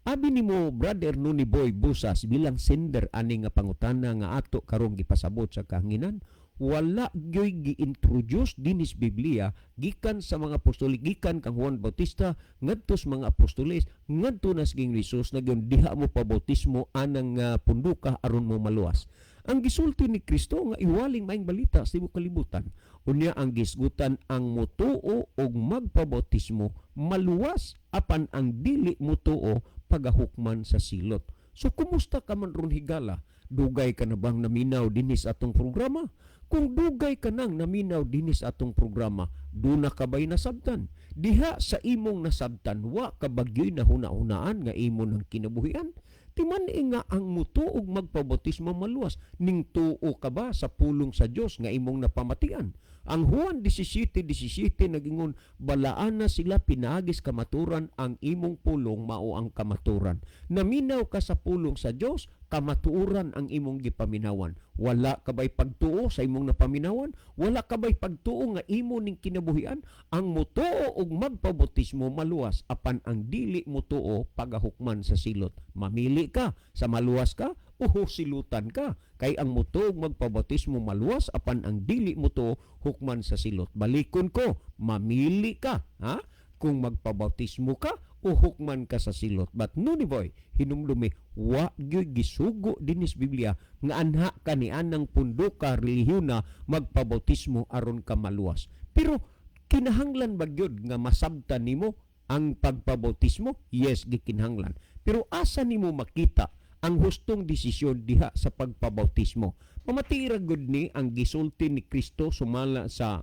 Abi nimo, Brother Nuni Boy Busas, bilang sender ani nga pangutana nga ato karong gipasabot sa kahanginan, wala gyoy gi-introduce dinis Biblia gikan sa mga apostolik, gikan kang Juan Bautista ngadto sa mga apostoles ngadto na sa Ginoong Hesus na gyud diha mo pabautismo anang punduka aron mo maluwas. Ang gisulti ni Kristo nga iwaling maayong balita sa tibuok kalibutan. Unya ang gisgutan, ang mutuo og magpabautismo maluwas, apan ang dili mutuo pagahukman sa silot. So kumusta ka man ron, higala? Dugay ka na bang naminaw dinhi sa atong programa? Kung dugay ka nang naminaw dinhi sa atong programa, duna ka ba'y nasabtan? Diha sa imong nasabtan, wa ka ba gyoy nahuna-hunaan nga imo ng kinabuhian? Timan nga ang mutuo og magpabautismo maluwas. Ning tuo ka ba sa pulong sa Dios nga imong napamatian? Ang Juan 17:17 nagingon, "Balaan na sila pinaagis kamaturan, ang imong pulong mao ang kamaturan." Naminaw ka sa pulong sa Dios, kamatuoran ang imong gipaminawan. Wala ka ba'y pagtuo sa imong napaminawan? Wala ka ba'y pagtuo nga imo ning kinabuhian? Ang mutuo og magpabautismo maluwas, apan ang dili mutuo pagahukman sa silot. Mamili ka sa maluwas ka o silutan ka. Kay ang mutuo og magpabautismo maluwas, apan ang dili mutuo hukman sa silot. Balikon ko, mamili ka, ha? Kung magpabautismo ka o hukman ka sa silot. But Nuni Boy, hinumdumi, wa gyud gisugo dinhi sa Biblia nga anha ka ni anang punduka relihiyona magpabautismo aron ka maluwas. Pero kinahanglan ba gyud nga masabtan nimo ang pagpabautismo? Yes, gikinahanglan. Pero asa nimo makita ang hustong desisyon diha sa pagpabautismo? Pamatiira gud ni ang gisulti ni Kristo sumala sa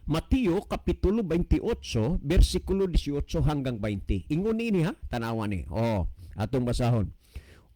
Mateo kapitulo 28 bersikulo 18 hanggang 20. Ingon niini ha, tanawa ni. Oh, atong basahon.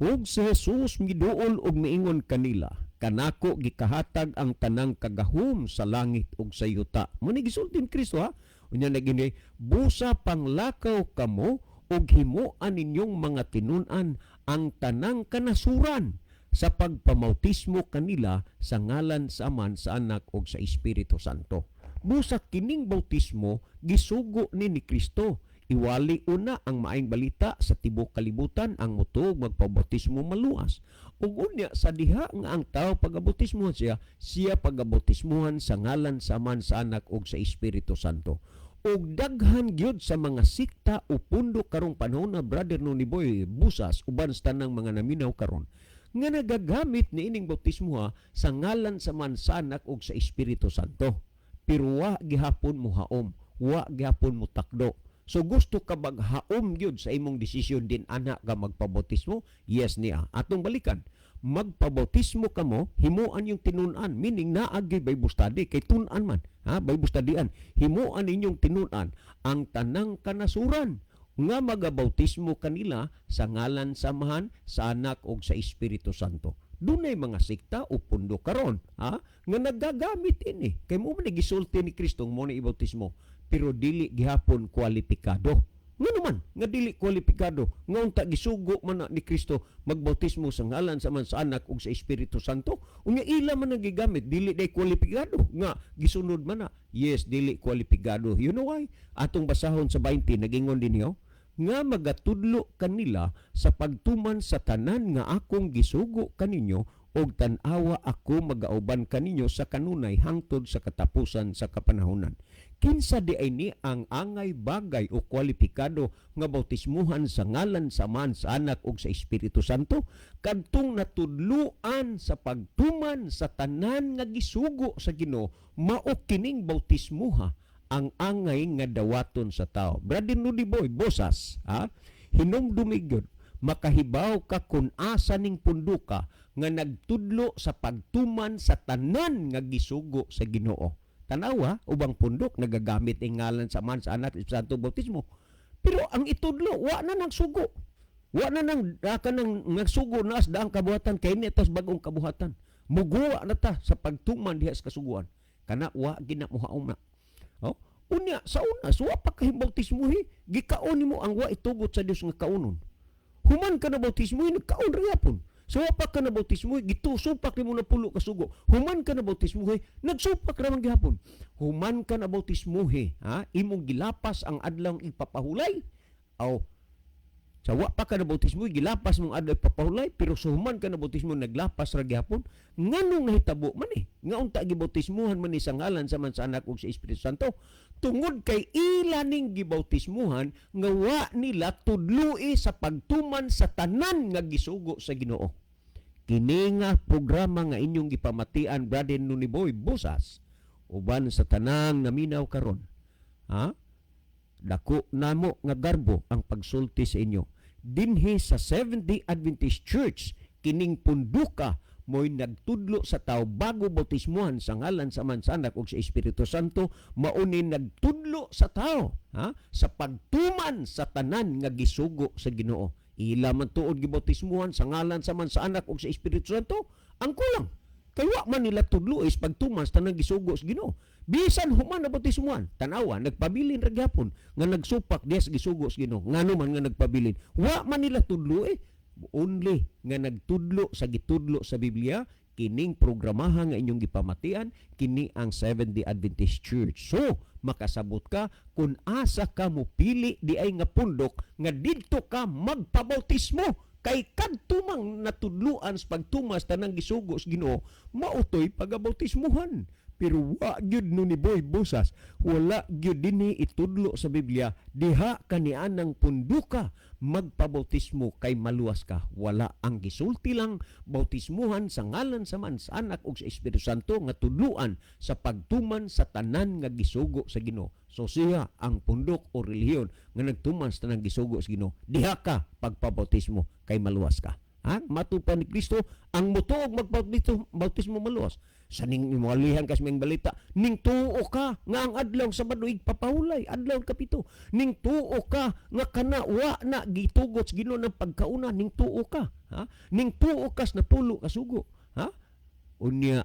"Ug si Jesus miduol og miingon kanila, 'Kanako gikahatag ang tanang kagahom sa langit ug sa yuta.'" Mo ni gisulti ni Kristo ha. Unya nagini, "Busa panglakaw kamo ug himuan ninyong mga tinun-an ang tanang kanasuran sa pagpamautismo kanila sa ngalan sa Amahan, sa Anak ug sa Espiritu Santo." Busa kining bautismo gisugo ni Kristo. Iwali una ang maayong balita sa tibuok kalibutan, ang mutuo magpabautismo maluwas. Ug unya sa diha nga ang tao pagabautismohan siya, siya pagabautismohan sa ngalan sa Amahan, sa Anak ug sa Espiritu Santo. Ug daghan gyud sa mga sikta o pundo karong panahon na, Brother Noni Boy Busas, uban sa tanang mga naminaw karon nga nagagamit ni ining bautismo ha, sa ngalan sa Amahan, sa Anak ug sa Espiritu Santo. Pero wa gihapon mo haom, wa gihapon mo takdo. So gusto ka maghaom gyud sa imong desisyon din ana ka magpabautismo? Yes niya. Atong balikan. Magpabautismo kamo, himuan yung tinun-an, meaning naa gyud Bible study kay tun-an man, ha, Bible studyan. Himuan ninyong tinun-an ang tanang kanasuran nga magabautismo kanila sa ngalan sa Amahan, sa Anak ug sa Espiritu Santo. Dunay mga sikta o pundo karon, ha, nga nagagamit ini. Kay mo man gisulti ni Kristo mo ni ibautismo, pero dili gihapon kwalipikado. Nga naman, nga dili kwalipikado, nga unta gisugo man na ni Kristo magbautismo sa ngalan sa Amahan, sa Anak ug sa Espiritu Santo. Unya ila man ang gigamit, dili day kwalipikado nga gisunod man na. Yes, dili kwalipikado. You know why? Atong basahon sa 20, nagingon din niyo nga magatudlo kanila sa pagtuman sa tanan nga akong gisugo kaninyo, og tan-awa, ako magauban kaninyo sa kanunay hangtod sa katapusan sa kapanahonan. Kinsa di ay ni ang angay bagay o kwalipikado nga bautismuhan sa ngalan sa Amahan, sa Anak ug sa Espiritu Santo? Kadtong natudluan sa pagtuman sa tanan nga gisugo sa Ginoo, mao kining bautismuha ang angay nga dawaton sa tao. Brother Nudi Boy Bosas, ha? Hinumdumi gyud, makahibaw ka kung asa ning punduka nga nagtudlo sa pagtuman sa tanan nga gisugo sa Ginoo. Tanawa, ubang pundok nagagamit ang ngalan sa Amahan, sa Anak, sa Santo bautismo. Pero ang itudlo, wa na nang sugo. Wa na nang kanang nagsugo na sa daang kabuhatan kay ni tas bagong kabuhatan. Muguwa na ta sa pagtuman diha sa kasuguan. Kana wa gina muhaom na. Oh? Unya sa una, so wa pa kay bautismohi, gikaon nimo ang wa itugot sa Dios nga kaunon. Human ka na bautismo, nagkaon ra gyapon. So wa pa ka na bautismo, gitusupak nimo na 10 ka sugo. Human ka na bautismo, nagsupak ra man gihapon. Human ka na bautismo, ha, imong gilapas ang adlawng ipapahulay. Aw, sa wa pa ka na bautismo, gilapas mong adlaw ipapahulay, pero sa human ka na bautismo, naglapas ra gihapon. Nganong nahitabo man eh? Nga unta gibautismuhan man ni sa ngalan sa Amahan, sa Anak ug sa Espiritu Santo? Tungod kay ila ning gibautismuhan nga wa nila tudloi sa pagtuman sa tanan nga gisugo sa Ginoo. Kini nga programa nga inyong gipamatian, Brother Nuniboy Busas, uban sa tanang naminaw karon. Ha? Dako namo nga garbo ang pagsulti sa inyo. Dinhi sa Seventh-day Adventist Church, kining punduka mo'y nagtudlo sa tao bago bautismuhan sa ngalan sa Ama, sa Anak ug sa Espiritu Santo, mauni nagtudlo sa tao, ha, sa pagtuman sa tanan nga gisugo sa Ginoo. Ila man tuod gibautismuhan sa ngalan sa Ama, sa Anak ug sa Espiritu Santo, ang kulang kay wa man nila tudlo is pagtuman sa tanang gisugo sa Ginoo. Bisan human na bautismuhan, tanawa, nagpabilin ra gyapon nga nagsupak diya sa gisugo sa Ginoo. Ngano man nga nagpabilin? Wa man nila tudlo eh. Only nga nagtudlo sa gitudlo sa Biblia, kining programaha nga inyong gipamatian, kini ang Seventh-day Adventist Church. So makasabot ka kung asa ka mo pili di ay nga pundok nga didto ka magpabautismo, kay kadto mang natudluan sa pagtumas tanang gisugo sa Ginoo, mautoy pagabautismuhan. Pero wa gyud no ni Boy Busas, wala gyud dinhi itudlo sa Biblia diha kanianang punduka magpabautismo kay maluwas ka. Wala. Ang gisulti lang, bautismuhan sa ngalan sa Ama, sa Anak ug sa Espiritu Santo, nga tudluan sa pagtuman sa tanan nga gisugo sa Ginoo. So siya ang pundok o relihiyon nga nagtuman sa tanang gisugo sa Ginoo, diha ka pagpabautismo kay maluwas ka, ha. Matupa ni Kristo, ang mutuog magpabautismo bautismo maluwas. Sa ning mualihan kas ming balita, ning tuo ka nga ang adlaw Sabado igpapahulay, adlaw kapito, ning tuo ka nga kana wa na gitugot sa Ginoo ng pagkauna, ning tuo ka, ha, ning tuo kas napulo ka sugo, ha, unya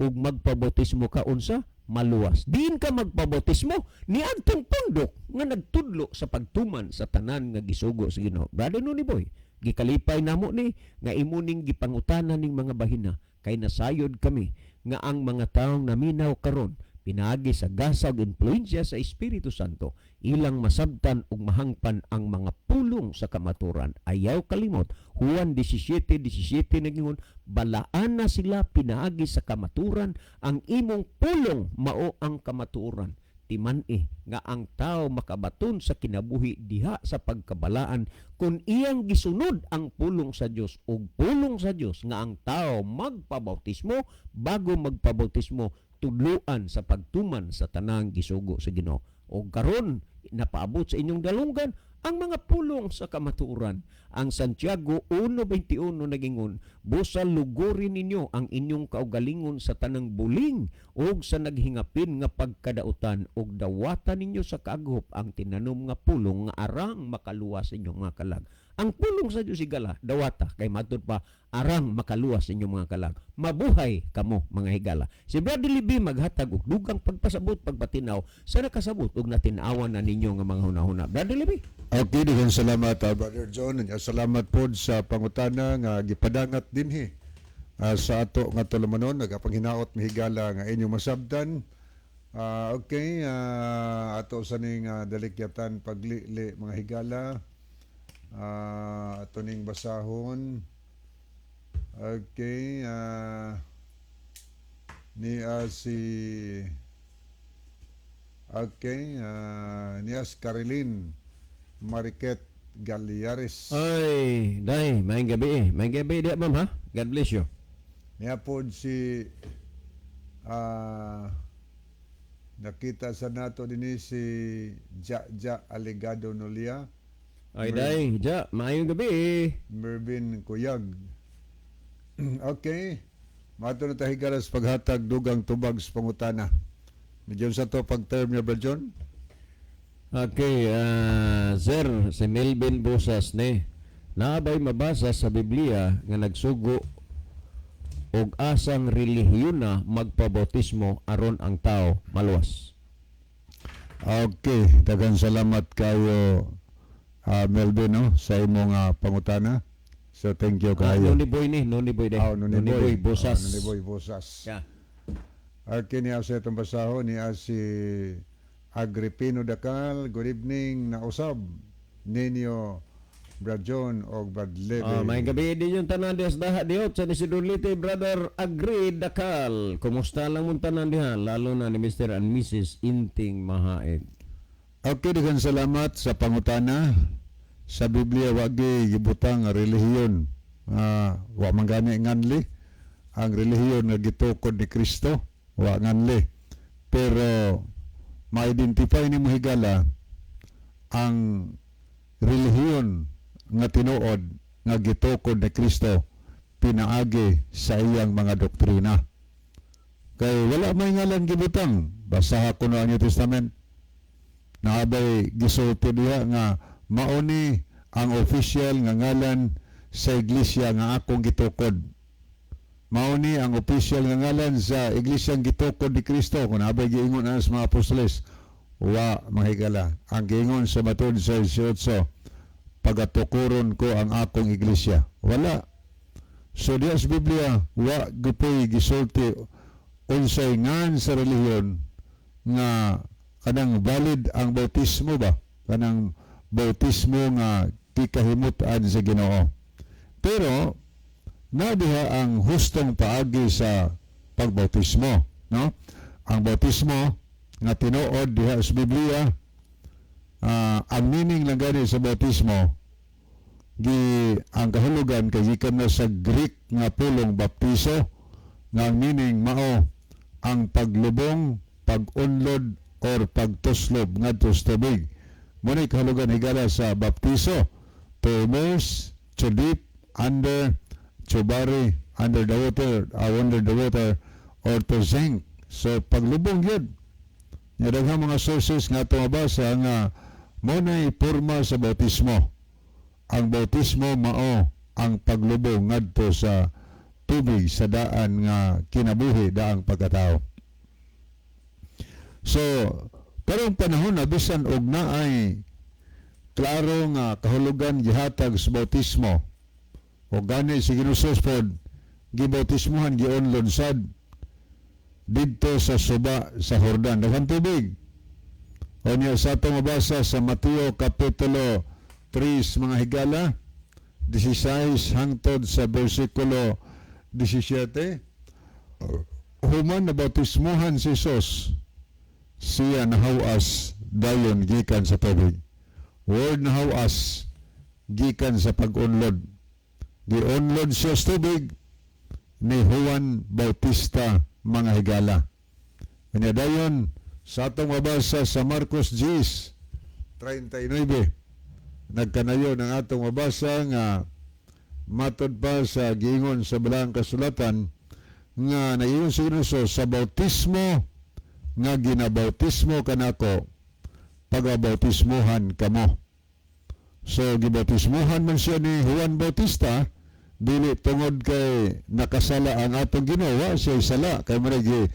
ug magpabautismo ka, unsa? Maluwas. Diin ka magpabautismo? Niadtong pundok nga nagtudlo sa pagtuman sa tanan nga gisugo sa Ginoo. Brother Noni Boy, gikalipay namo ni nga imo ning gipangutana ning mga bahina, kay nasayod kami nga ang mga taong naminaw karon pinaagi sa gasa ug impluwensya sa Espiritu Santo, ilang masabtan ug mahangpan ang mga pulong sa kamaturan. Ayaw kalimot, Juan 17:17 nagingon, balaan na sila pinaagi sa kamaturan, ang imong pulong mao ang kamatuoran. Timan-i nga ang tao makabaton sa kinabuhi diha sa pagkabalaan kung iyang gisunod ang pulong sa Dios, ug pulong sa Dios nga ang tao magpabautismo, bago magpabautismo tudloan sa pagtuman sa tanang gisugo sa Ginoo. Og karon napaabot sa inyong dalunggan ang mga pulong sa kamatuoran. Ang Santiago 1:21 nagingon, "Busa luguri ninyo ang inyong kaugalingon sa tanang buling ug sa naghingapin nga pagkadautan, ug dawata ninyo sa kaaghop ang tinanom nga pulong nga arang makaluwas sa inyong mga kalag." Ang pulong sa Diyos, higala, dawata kay matud pa arang makaluwas sa inyong mga kalag. Mabuhay kamo, mga higala. Si Brother Libby maghatag og dugang pagpasabot, pagpatinaw sa nakasabot ug natinawan na ninyo nga mga hunahuna. Brother Libby. Okay, daghang salamat, Brother John. Nya salamat pod sa pangutana nga gipadangat dinhi sa ato nga tulumanon. Nagapanghinaot, mihigala, nga inyong masabtan. Okay, ato sa ning dalikyatan paglili, mga higala. Ato ning basahon. Okay, ni si Okay, niya si Carilyn Mariket Galiares. Ay, day, maayong gabi eh. Maayong gabi di, ma'am, ha. God bless you. Niya pod si nakita sa nato dinhi si Ja Ja Alegado Nolia. Ay, day, ja, maayong gabi eh. Mervin Kuyag. Okay. Mato na ta, higala, sa paghatag dugang tubag sa pangutana. Medyo sa to pag-term niya ba, John? Okay, sir, si Melvin Bosas ni. Naabay mabasa sa Biblia nga nagsugo og asang relihiyon na magpabautismo aron ang tao maluwas? Okay, daghang salamat kayo, Melvin, no, sa imong pangutana. So thank you kayo. Noni Boy ni, Noni Boy de. Oh, Noni Boy. Bosas. Oh, Noni Boy Bosas. Yeah. Okay, niya sa itong basahon, niya si Agripino Dacal. Good evening na usab ninyo, Brad John og Brad Levy. May gabi din yung tanan diha sa Daha Diot sa Isidro, Brother Agri Dakal. Kumusta lang mong tanan diha, lalo na ni Mr. and Mrs. Inting Mahaed? Okay, daghang salamat sa pangutana. Sa Biblia wagi gibutang nga relihiyon. Wa man gani nganli ang relihiyon nga gitukod ni Kristo, wa nganli. Pero ma-identify nimo, higala, ang relihiyon nga tinuod nga gitukod ni Kristo pinaagi sa iyang mga doktrina. Kay wala may ngalan gibutang. Basaha ko na ang New Testament. Naa bay gisulti diha nga mauni ang official nga ngalan sa iglesia nga akong gitukod? Mauni ang official nga ngalan sa iglesia nga gitukod ni Kristo? Kung naa bay giingon na sa mga apostoles, wa, mga higala. Ang giingon sa matud sa 18, "Pagatukuron ko ang akong iglesia." Wala. So diya sa Biblia, wa gyupoy gisulti unsay ngan sa relihiyon nga kanang valid ang bautismo ba, kanang bautismo nga kikahimut-an sa Ginoo. Pero na diha ang hustong paagi sa pagbautismo, no? Ang bautismo nga tinuod diha sa Biblia, ang meaning lang gani sa bautismo, gi ang kahulugan kay gikan na sa Greek nga pulong baptizo, nga ang meaning mao ang paglubong, pag-unlod or pagtuslob ngadto sa tubig. Mao na kahulugan, higala, sa baptizo: to immerse, to dip under, to bury under the water, under the water or to sink. So paglubong yun. Nga daghang mga sources nga atong mabasa nga mao na'y porma sa bautismo. Ang bautismo mao ang paglubong ngadto sa tubig sa daan nga kinabuhi, daang pagkatao. So, karong panahon na, bisan og naay klaro nga kahulugan gihatag sa bautismo o gani si Ginoo pod gibautismohan, giunlod sad didto sa suba sa Jordan, daghang tubig. O niya sa atong mabasa sa Mateo kapitulo 3, mga higala, 16 hangtod sa bersikulo 17, human na bautismohan si Jesus, siya nahawas dayon gikan sa tubig. Word nahawas gikan sa pag-unlod. Giunlod siya sa tubig ni Juan Bautista, mga higala. Kanya dayon sa atong mabasa sa Marcos 10, 39, nagkanayo ng atong mabasa nga matod pa sa giingon sa Balaang Kasulatan nga naingon si Ginoo, "Sa bautismo nga ginabautismo kanako, pagabautismohan kamo." So gibautismohan man siya ni Juan Bautista, dili tungod kay nakasala ang atong Ginoo, wa siya sala kay mo gi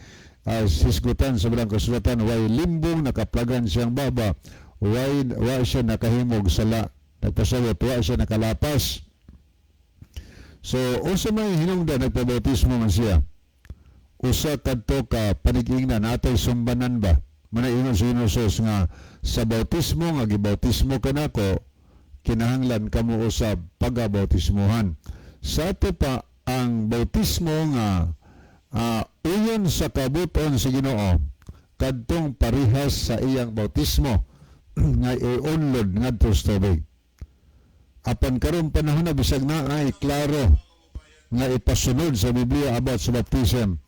hisgutan sa Balaang Kasulatan, way limbong nakaplagan siyang baba, way wa siya nakahimog sala, nagpasabot wa siya nakalapas. So unsa may hinungdan nagpabautismo man siya? Usa kadto ka panig-ingnan natay sumbanan ba. Mao ingon si Jesus nga sa bautismo nga gibautismo kanako, kinahanglan kamo usab pagabautismohan. Sa ato pa, ang bautismo nga uyon sa kabuton sa Ginoo kadtong parihas sa iyang bautismo nga iunlod ngadto sa tubig. Apan karon panahon na, bisag na ay klaro nga ipasunod sa Biblia about sa baptism,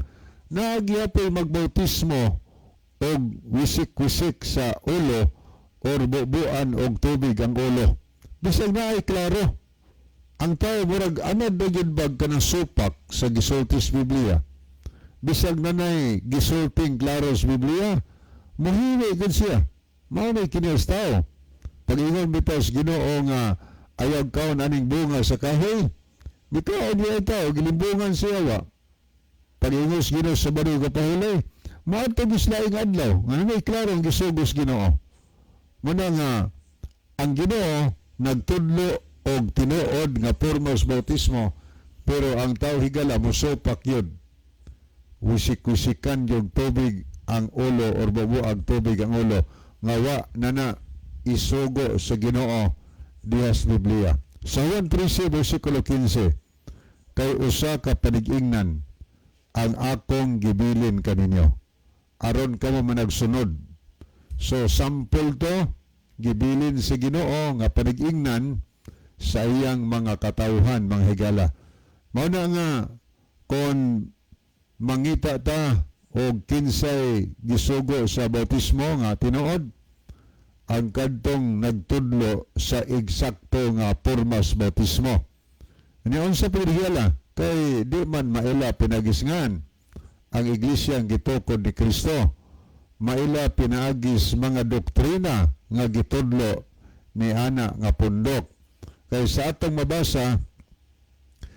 nagyapoy magbautismo og wisik-wisik sa ulo or bubuan og tubig ang ulo. Bisag na ay klaro, ang tao murag anad na gyud bag kanang supak sa gisulti sa Biblia. Bisag na nay gisulting klaro sa Biblia, muhiwi gud siya. Mao na kini sa tao. Pag-ingon bitaw sa Ginoo nga ayaw kaon aning bunga sa kahoy, mikaon niya tao, gilimbungan siya wa. Pag-ingon sa Ginoo sa bariw ka pahulay, moadto gyud sa laing adlaw, nga may klaro ang gisugos Ginoo. Muna nga, ang Ginoo nagtudlo og tinuod nga porma sa bautismo, pero ang tao, higala, musupak yun. Wisik-wisikan yung tubig ang ulo or bubuag tubig ang ulo nga wa na na isugo sa Ginoo diha sa Biblia. Sa Juan 13 versikulo 15, "Kay usa ka panig-ingnan ang akong gibilin kaninyo aron kamo managsunod." So sample to gibilin sa Ginoo nga panig-ingnan sa iyang mga katawhan, mga higala. Mao na nga kon mangita ta og kinsay gisugo sa bautismo nga tinuod, Ang kadtong nagtudlo sa eksakto nga pormas bautismo. Ni unsa pa higala kay di man maila pinagisngan ang iglesia ang gitukod ni Kristo, maila pinaagis mga doktrina nga gitudlo ni ana nga pundok. Kay sa atong mabasa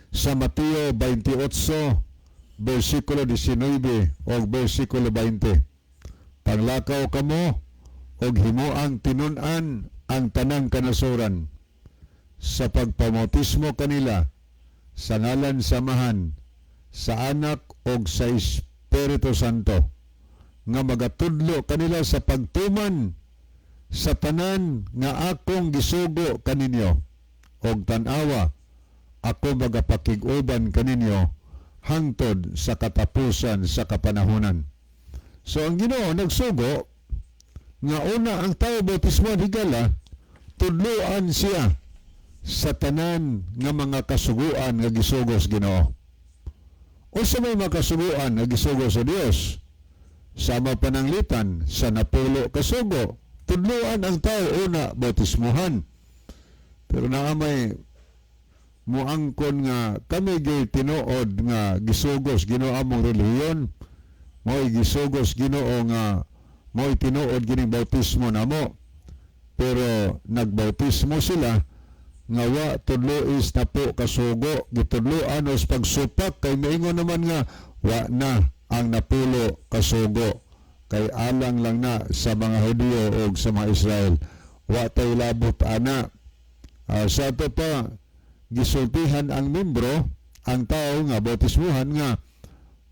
sa Mateo 28 versikulo 19 o versikulo 20, "Panglakaw kamo og himuang tinun-an ang tanang kanasuran sa pagpabautismo kanila sa ngalan sa Amahan, sa Anak ug sa Espiritu Santo, nga magatudlo kanila sa pagtuman sa tanan nga akong gisugo kaninyo, og tan-awa, ako magapakig-uban kaninyo hangtod sa katapusan sa kapanahonan." So ang Ginoo nagsugo nga una ang tao bautismo, higala, tudloan siya sa tanan nga mga kasuguan nga gisugo sa Ginoo. Unsa may mga kasuguan nga gisugo sa Dios? Sama pananglitan sa 10 kasugo, tudloan ang tao una bautismuhan. Pero naa may muangkon nga kami gyud tinuod nga gisugos Ginoo among relihiyon, mo'y gisugos Ginoo nga mo'y tinuod gining bautismo namo. Pero nagbautismo sila nga wa tudlois 10 kasugo, gitudloan os pagsupak, kay miingon naman nga wa na ang 10 kasugo kay alang lang na sa mga Hudiyo o sa mga Israel, wa tay labot ana. Sa ato pa gisultihan ang membro, ang tao nga bautismuhan, nga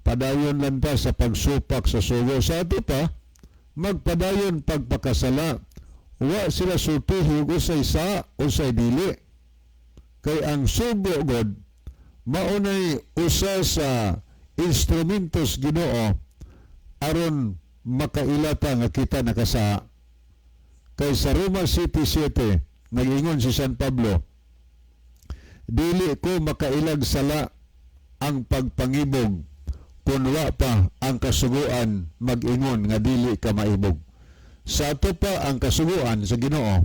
padayon lang ta sa pagsupak sa sugo. Sa ato pa magpadayon pagpakasala, wa sila sultihi ug usay sa usay dili, kay ang sugo god maunay usa sa instrumentos Ginoo aron makailata nga kita nakasa. Kay sa Roma 7:7 nag-ingon si San Pablo, "Dili ko makailag sala ang pagpangibog kung wa pa ang kasuguan mag-ingon nga dili ka maibog." Sa ato pa ang kasuguan sa Ginoo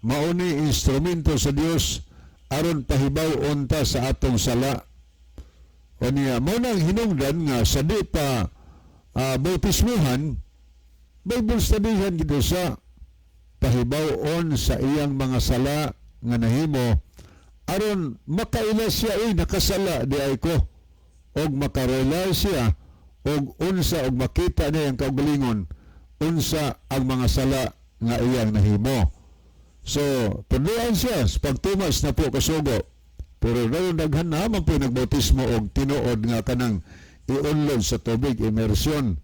mauni instrumento sa Dios aron pahibaw unta sa atong sala. O niya, mao nang hinungdan nga sa di pa bautismuhan, Bible studyhan gid sa pahibaw-on sa iyang mga sala nga nahimo aron makaila siya, "Uy, nakasala di ay ko," og makarealize siya og unsa og makita niya ang kaugalingon unsa ang mga sala nga iyang nahimo. So tudloan siya sa pagtumas 10 kasugo. Pero dayon daghan na man po nagbautismo og tinuod nga kanang iunlod sa tubig, immersion,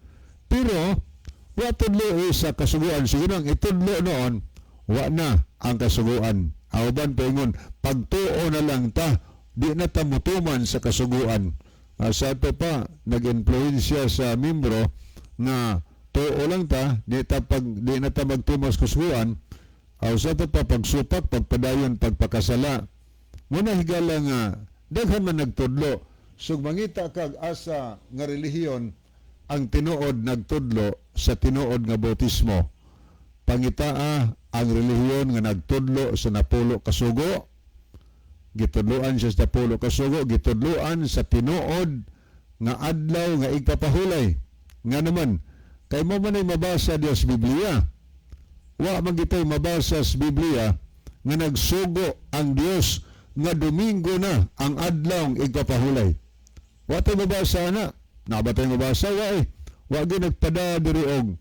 pero wa tudlo sa kasuguan. Siguro ang itudlo noon, wa na ang kasuguan. Auban paingon pagtuo na lang ta, di na ta mutuman sa kasuguan. Sa ato pa nag-influensya sa membro nga tuo lang ta, di na ta magtumas kasuguan. Aw sa ato pa pagsupak, pagpadayon pagpakasala. Muna higala nga daghan man nagtudlo. So mangita kag asa nga relihiyon ang tinuod nagtudlo sa tinuod nga bautismo. Pangitaa ang relihiyon nga nagtudlo sa 10 kasugo. Gitudloan siya sa 10 kasugo, gitudloan sa tinuod nga adlaw nga igpapahulay. Nga naman, kay mo man ay mabasa diya sa Biblia. Wa man gitay mabasa sa Biblia nga nagsugo ang Dios nga Domingo na ang adlaw igpapahulay. Wa tay mabasa na. Naa ba tay mabasa? Wa eh. Wa gyud nagpada diri og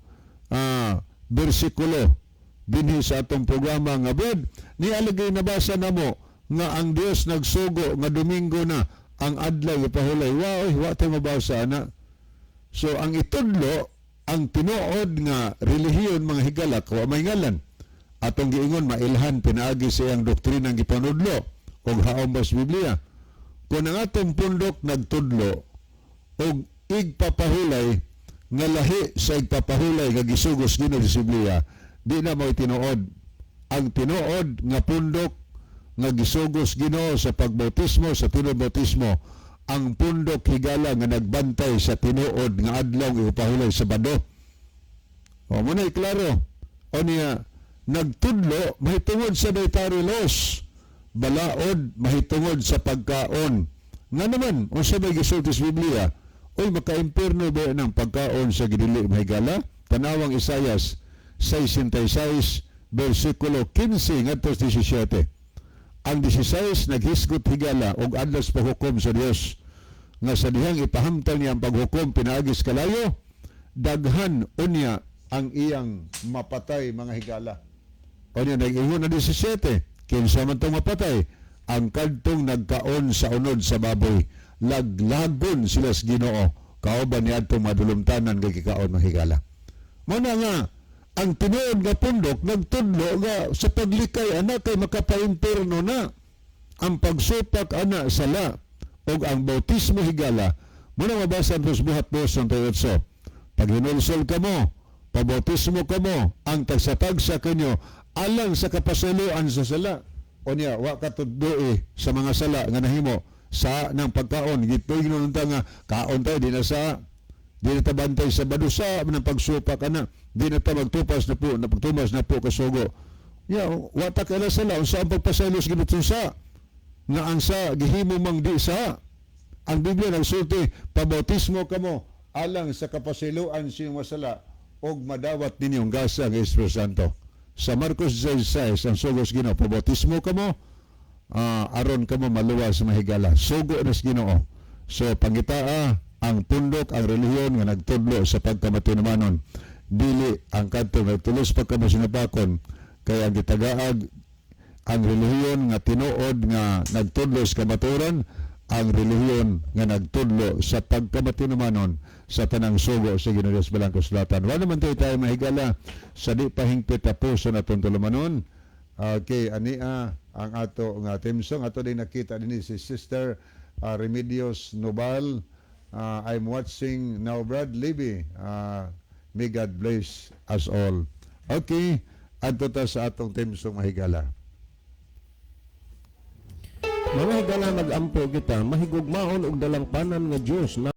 bersikulo dinhi sa atong programa nga bod ni alagay nabasa namo nga ang Dios nagsugo nga Domingo na ang adlaw ipahulay. Wa oy, wa tay mabasa na. So ang itudlo ang tinuod nga relihiyon, mga higalak, wa may ngalan. Atong giingon mailhan pinaagi sa iyang doktrinang gipanudlo og haom sa Biblia. Kung ang atong pundok nagtudlo og igpapahulay nga lahi sa igpapahulay nga gisugos Ginoo sa Biblia, di na mo tinuod. Ang tinuod nga pundok nga gisugos Ginoo sa pagbautismo, sa tinuod bautismo, ang pundok, higala, nga nagbantay sa tinuod nga adlaw ipahulay, Sabado. O mo na klaro. O niya Nagtudlo mahitungod sa dietary laws, balaod mahitungod sa pagkaon. Nga naman, unsa may gisulti sa Biblia? Oy, makaimpirno ba ng pagkaon sa gidili, mahigala? Tanawang Isayas 66 versikulo 15 ngadto sa 17. Ang 16 naghisgot, higala, og adlas paghukom sa Dios nga sa dihang ipahamtang niya ang paghukom pinaagi sa kalayo, daghan unya ang iyang mapatay, mga higala. Unya nag-ingon na 17, kinsa man tong mapatay? Ang kadtong nagkaon sa unod sa baboy. Laglagon sila sa Ginoo kauban niadtong madulumtanan nga gikaon, mga higala. Mao na nga ang tinuod nga pundok nagtudlo nga sa paglikay ana kay makapaimpirno na ang pagsupak ana sala ug ang bautismo, higala. Muna mabasa ang Buhat 2:38, paghinulsol kamo, pabautismo kamo ang tagsa-tagsa kanyo alang sa kapasayloan sa sala. Unya wa ka tudloi sa mga sala nga nahimo sa ng pagkaon. Gituig nun nga kaon tayo, di na sa di na ta bantay sa badusa ng pagsupak ana, di na ta magtupas na po na pagtumas na po kasugo ya, wa ta kaila sala. Unsa ang pagpasaylo sa Ginoo sa nga ang sa gihimo mang di sa? Ang Biblia nagsulti, pabautismo kamo alang sa kapasayloan sa inyong masala og madawat ninyong gasa ang Espiritu Santo. Sa Marcos 16, ang sugos Ginoo, pabautismo kamo aron kamo maluwas sa mahigala. Sugo na sa Ginoo. So pangitaa ang pundok, ang relihiyon nga nagtudlo sa pagkamatinumanon, dili ang kadto nagtulos pagkamasinapakon, kay ang gitagaag ang relihiyon nga tinuod nga nagtudlo sa kamatuoran, ang relihiyon nga nagtudlo sa pagkamatinumanon sa tanang sugo sa Ginoo Dios balang kasulatan. Wala man tayo tayo, mahigala, sa di pa hingpit na puso na tulumanon. Okay, ania ang ato nga theme song. Ato din nakita din si Sister Remedios Nobal. I'm watching now, Brad Libby. May God bless us all. Okay, adto ta sa atong theme song, mahigala. Mga higala, magampo kita, mahigugmaon og dalangpanan nga Dios na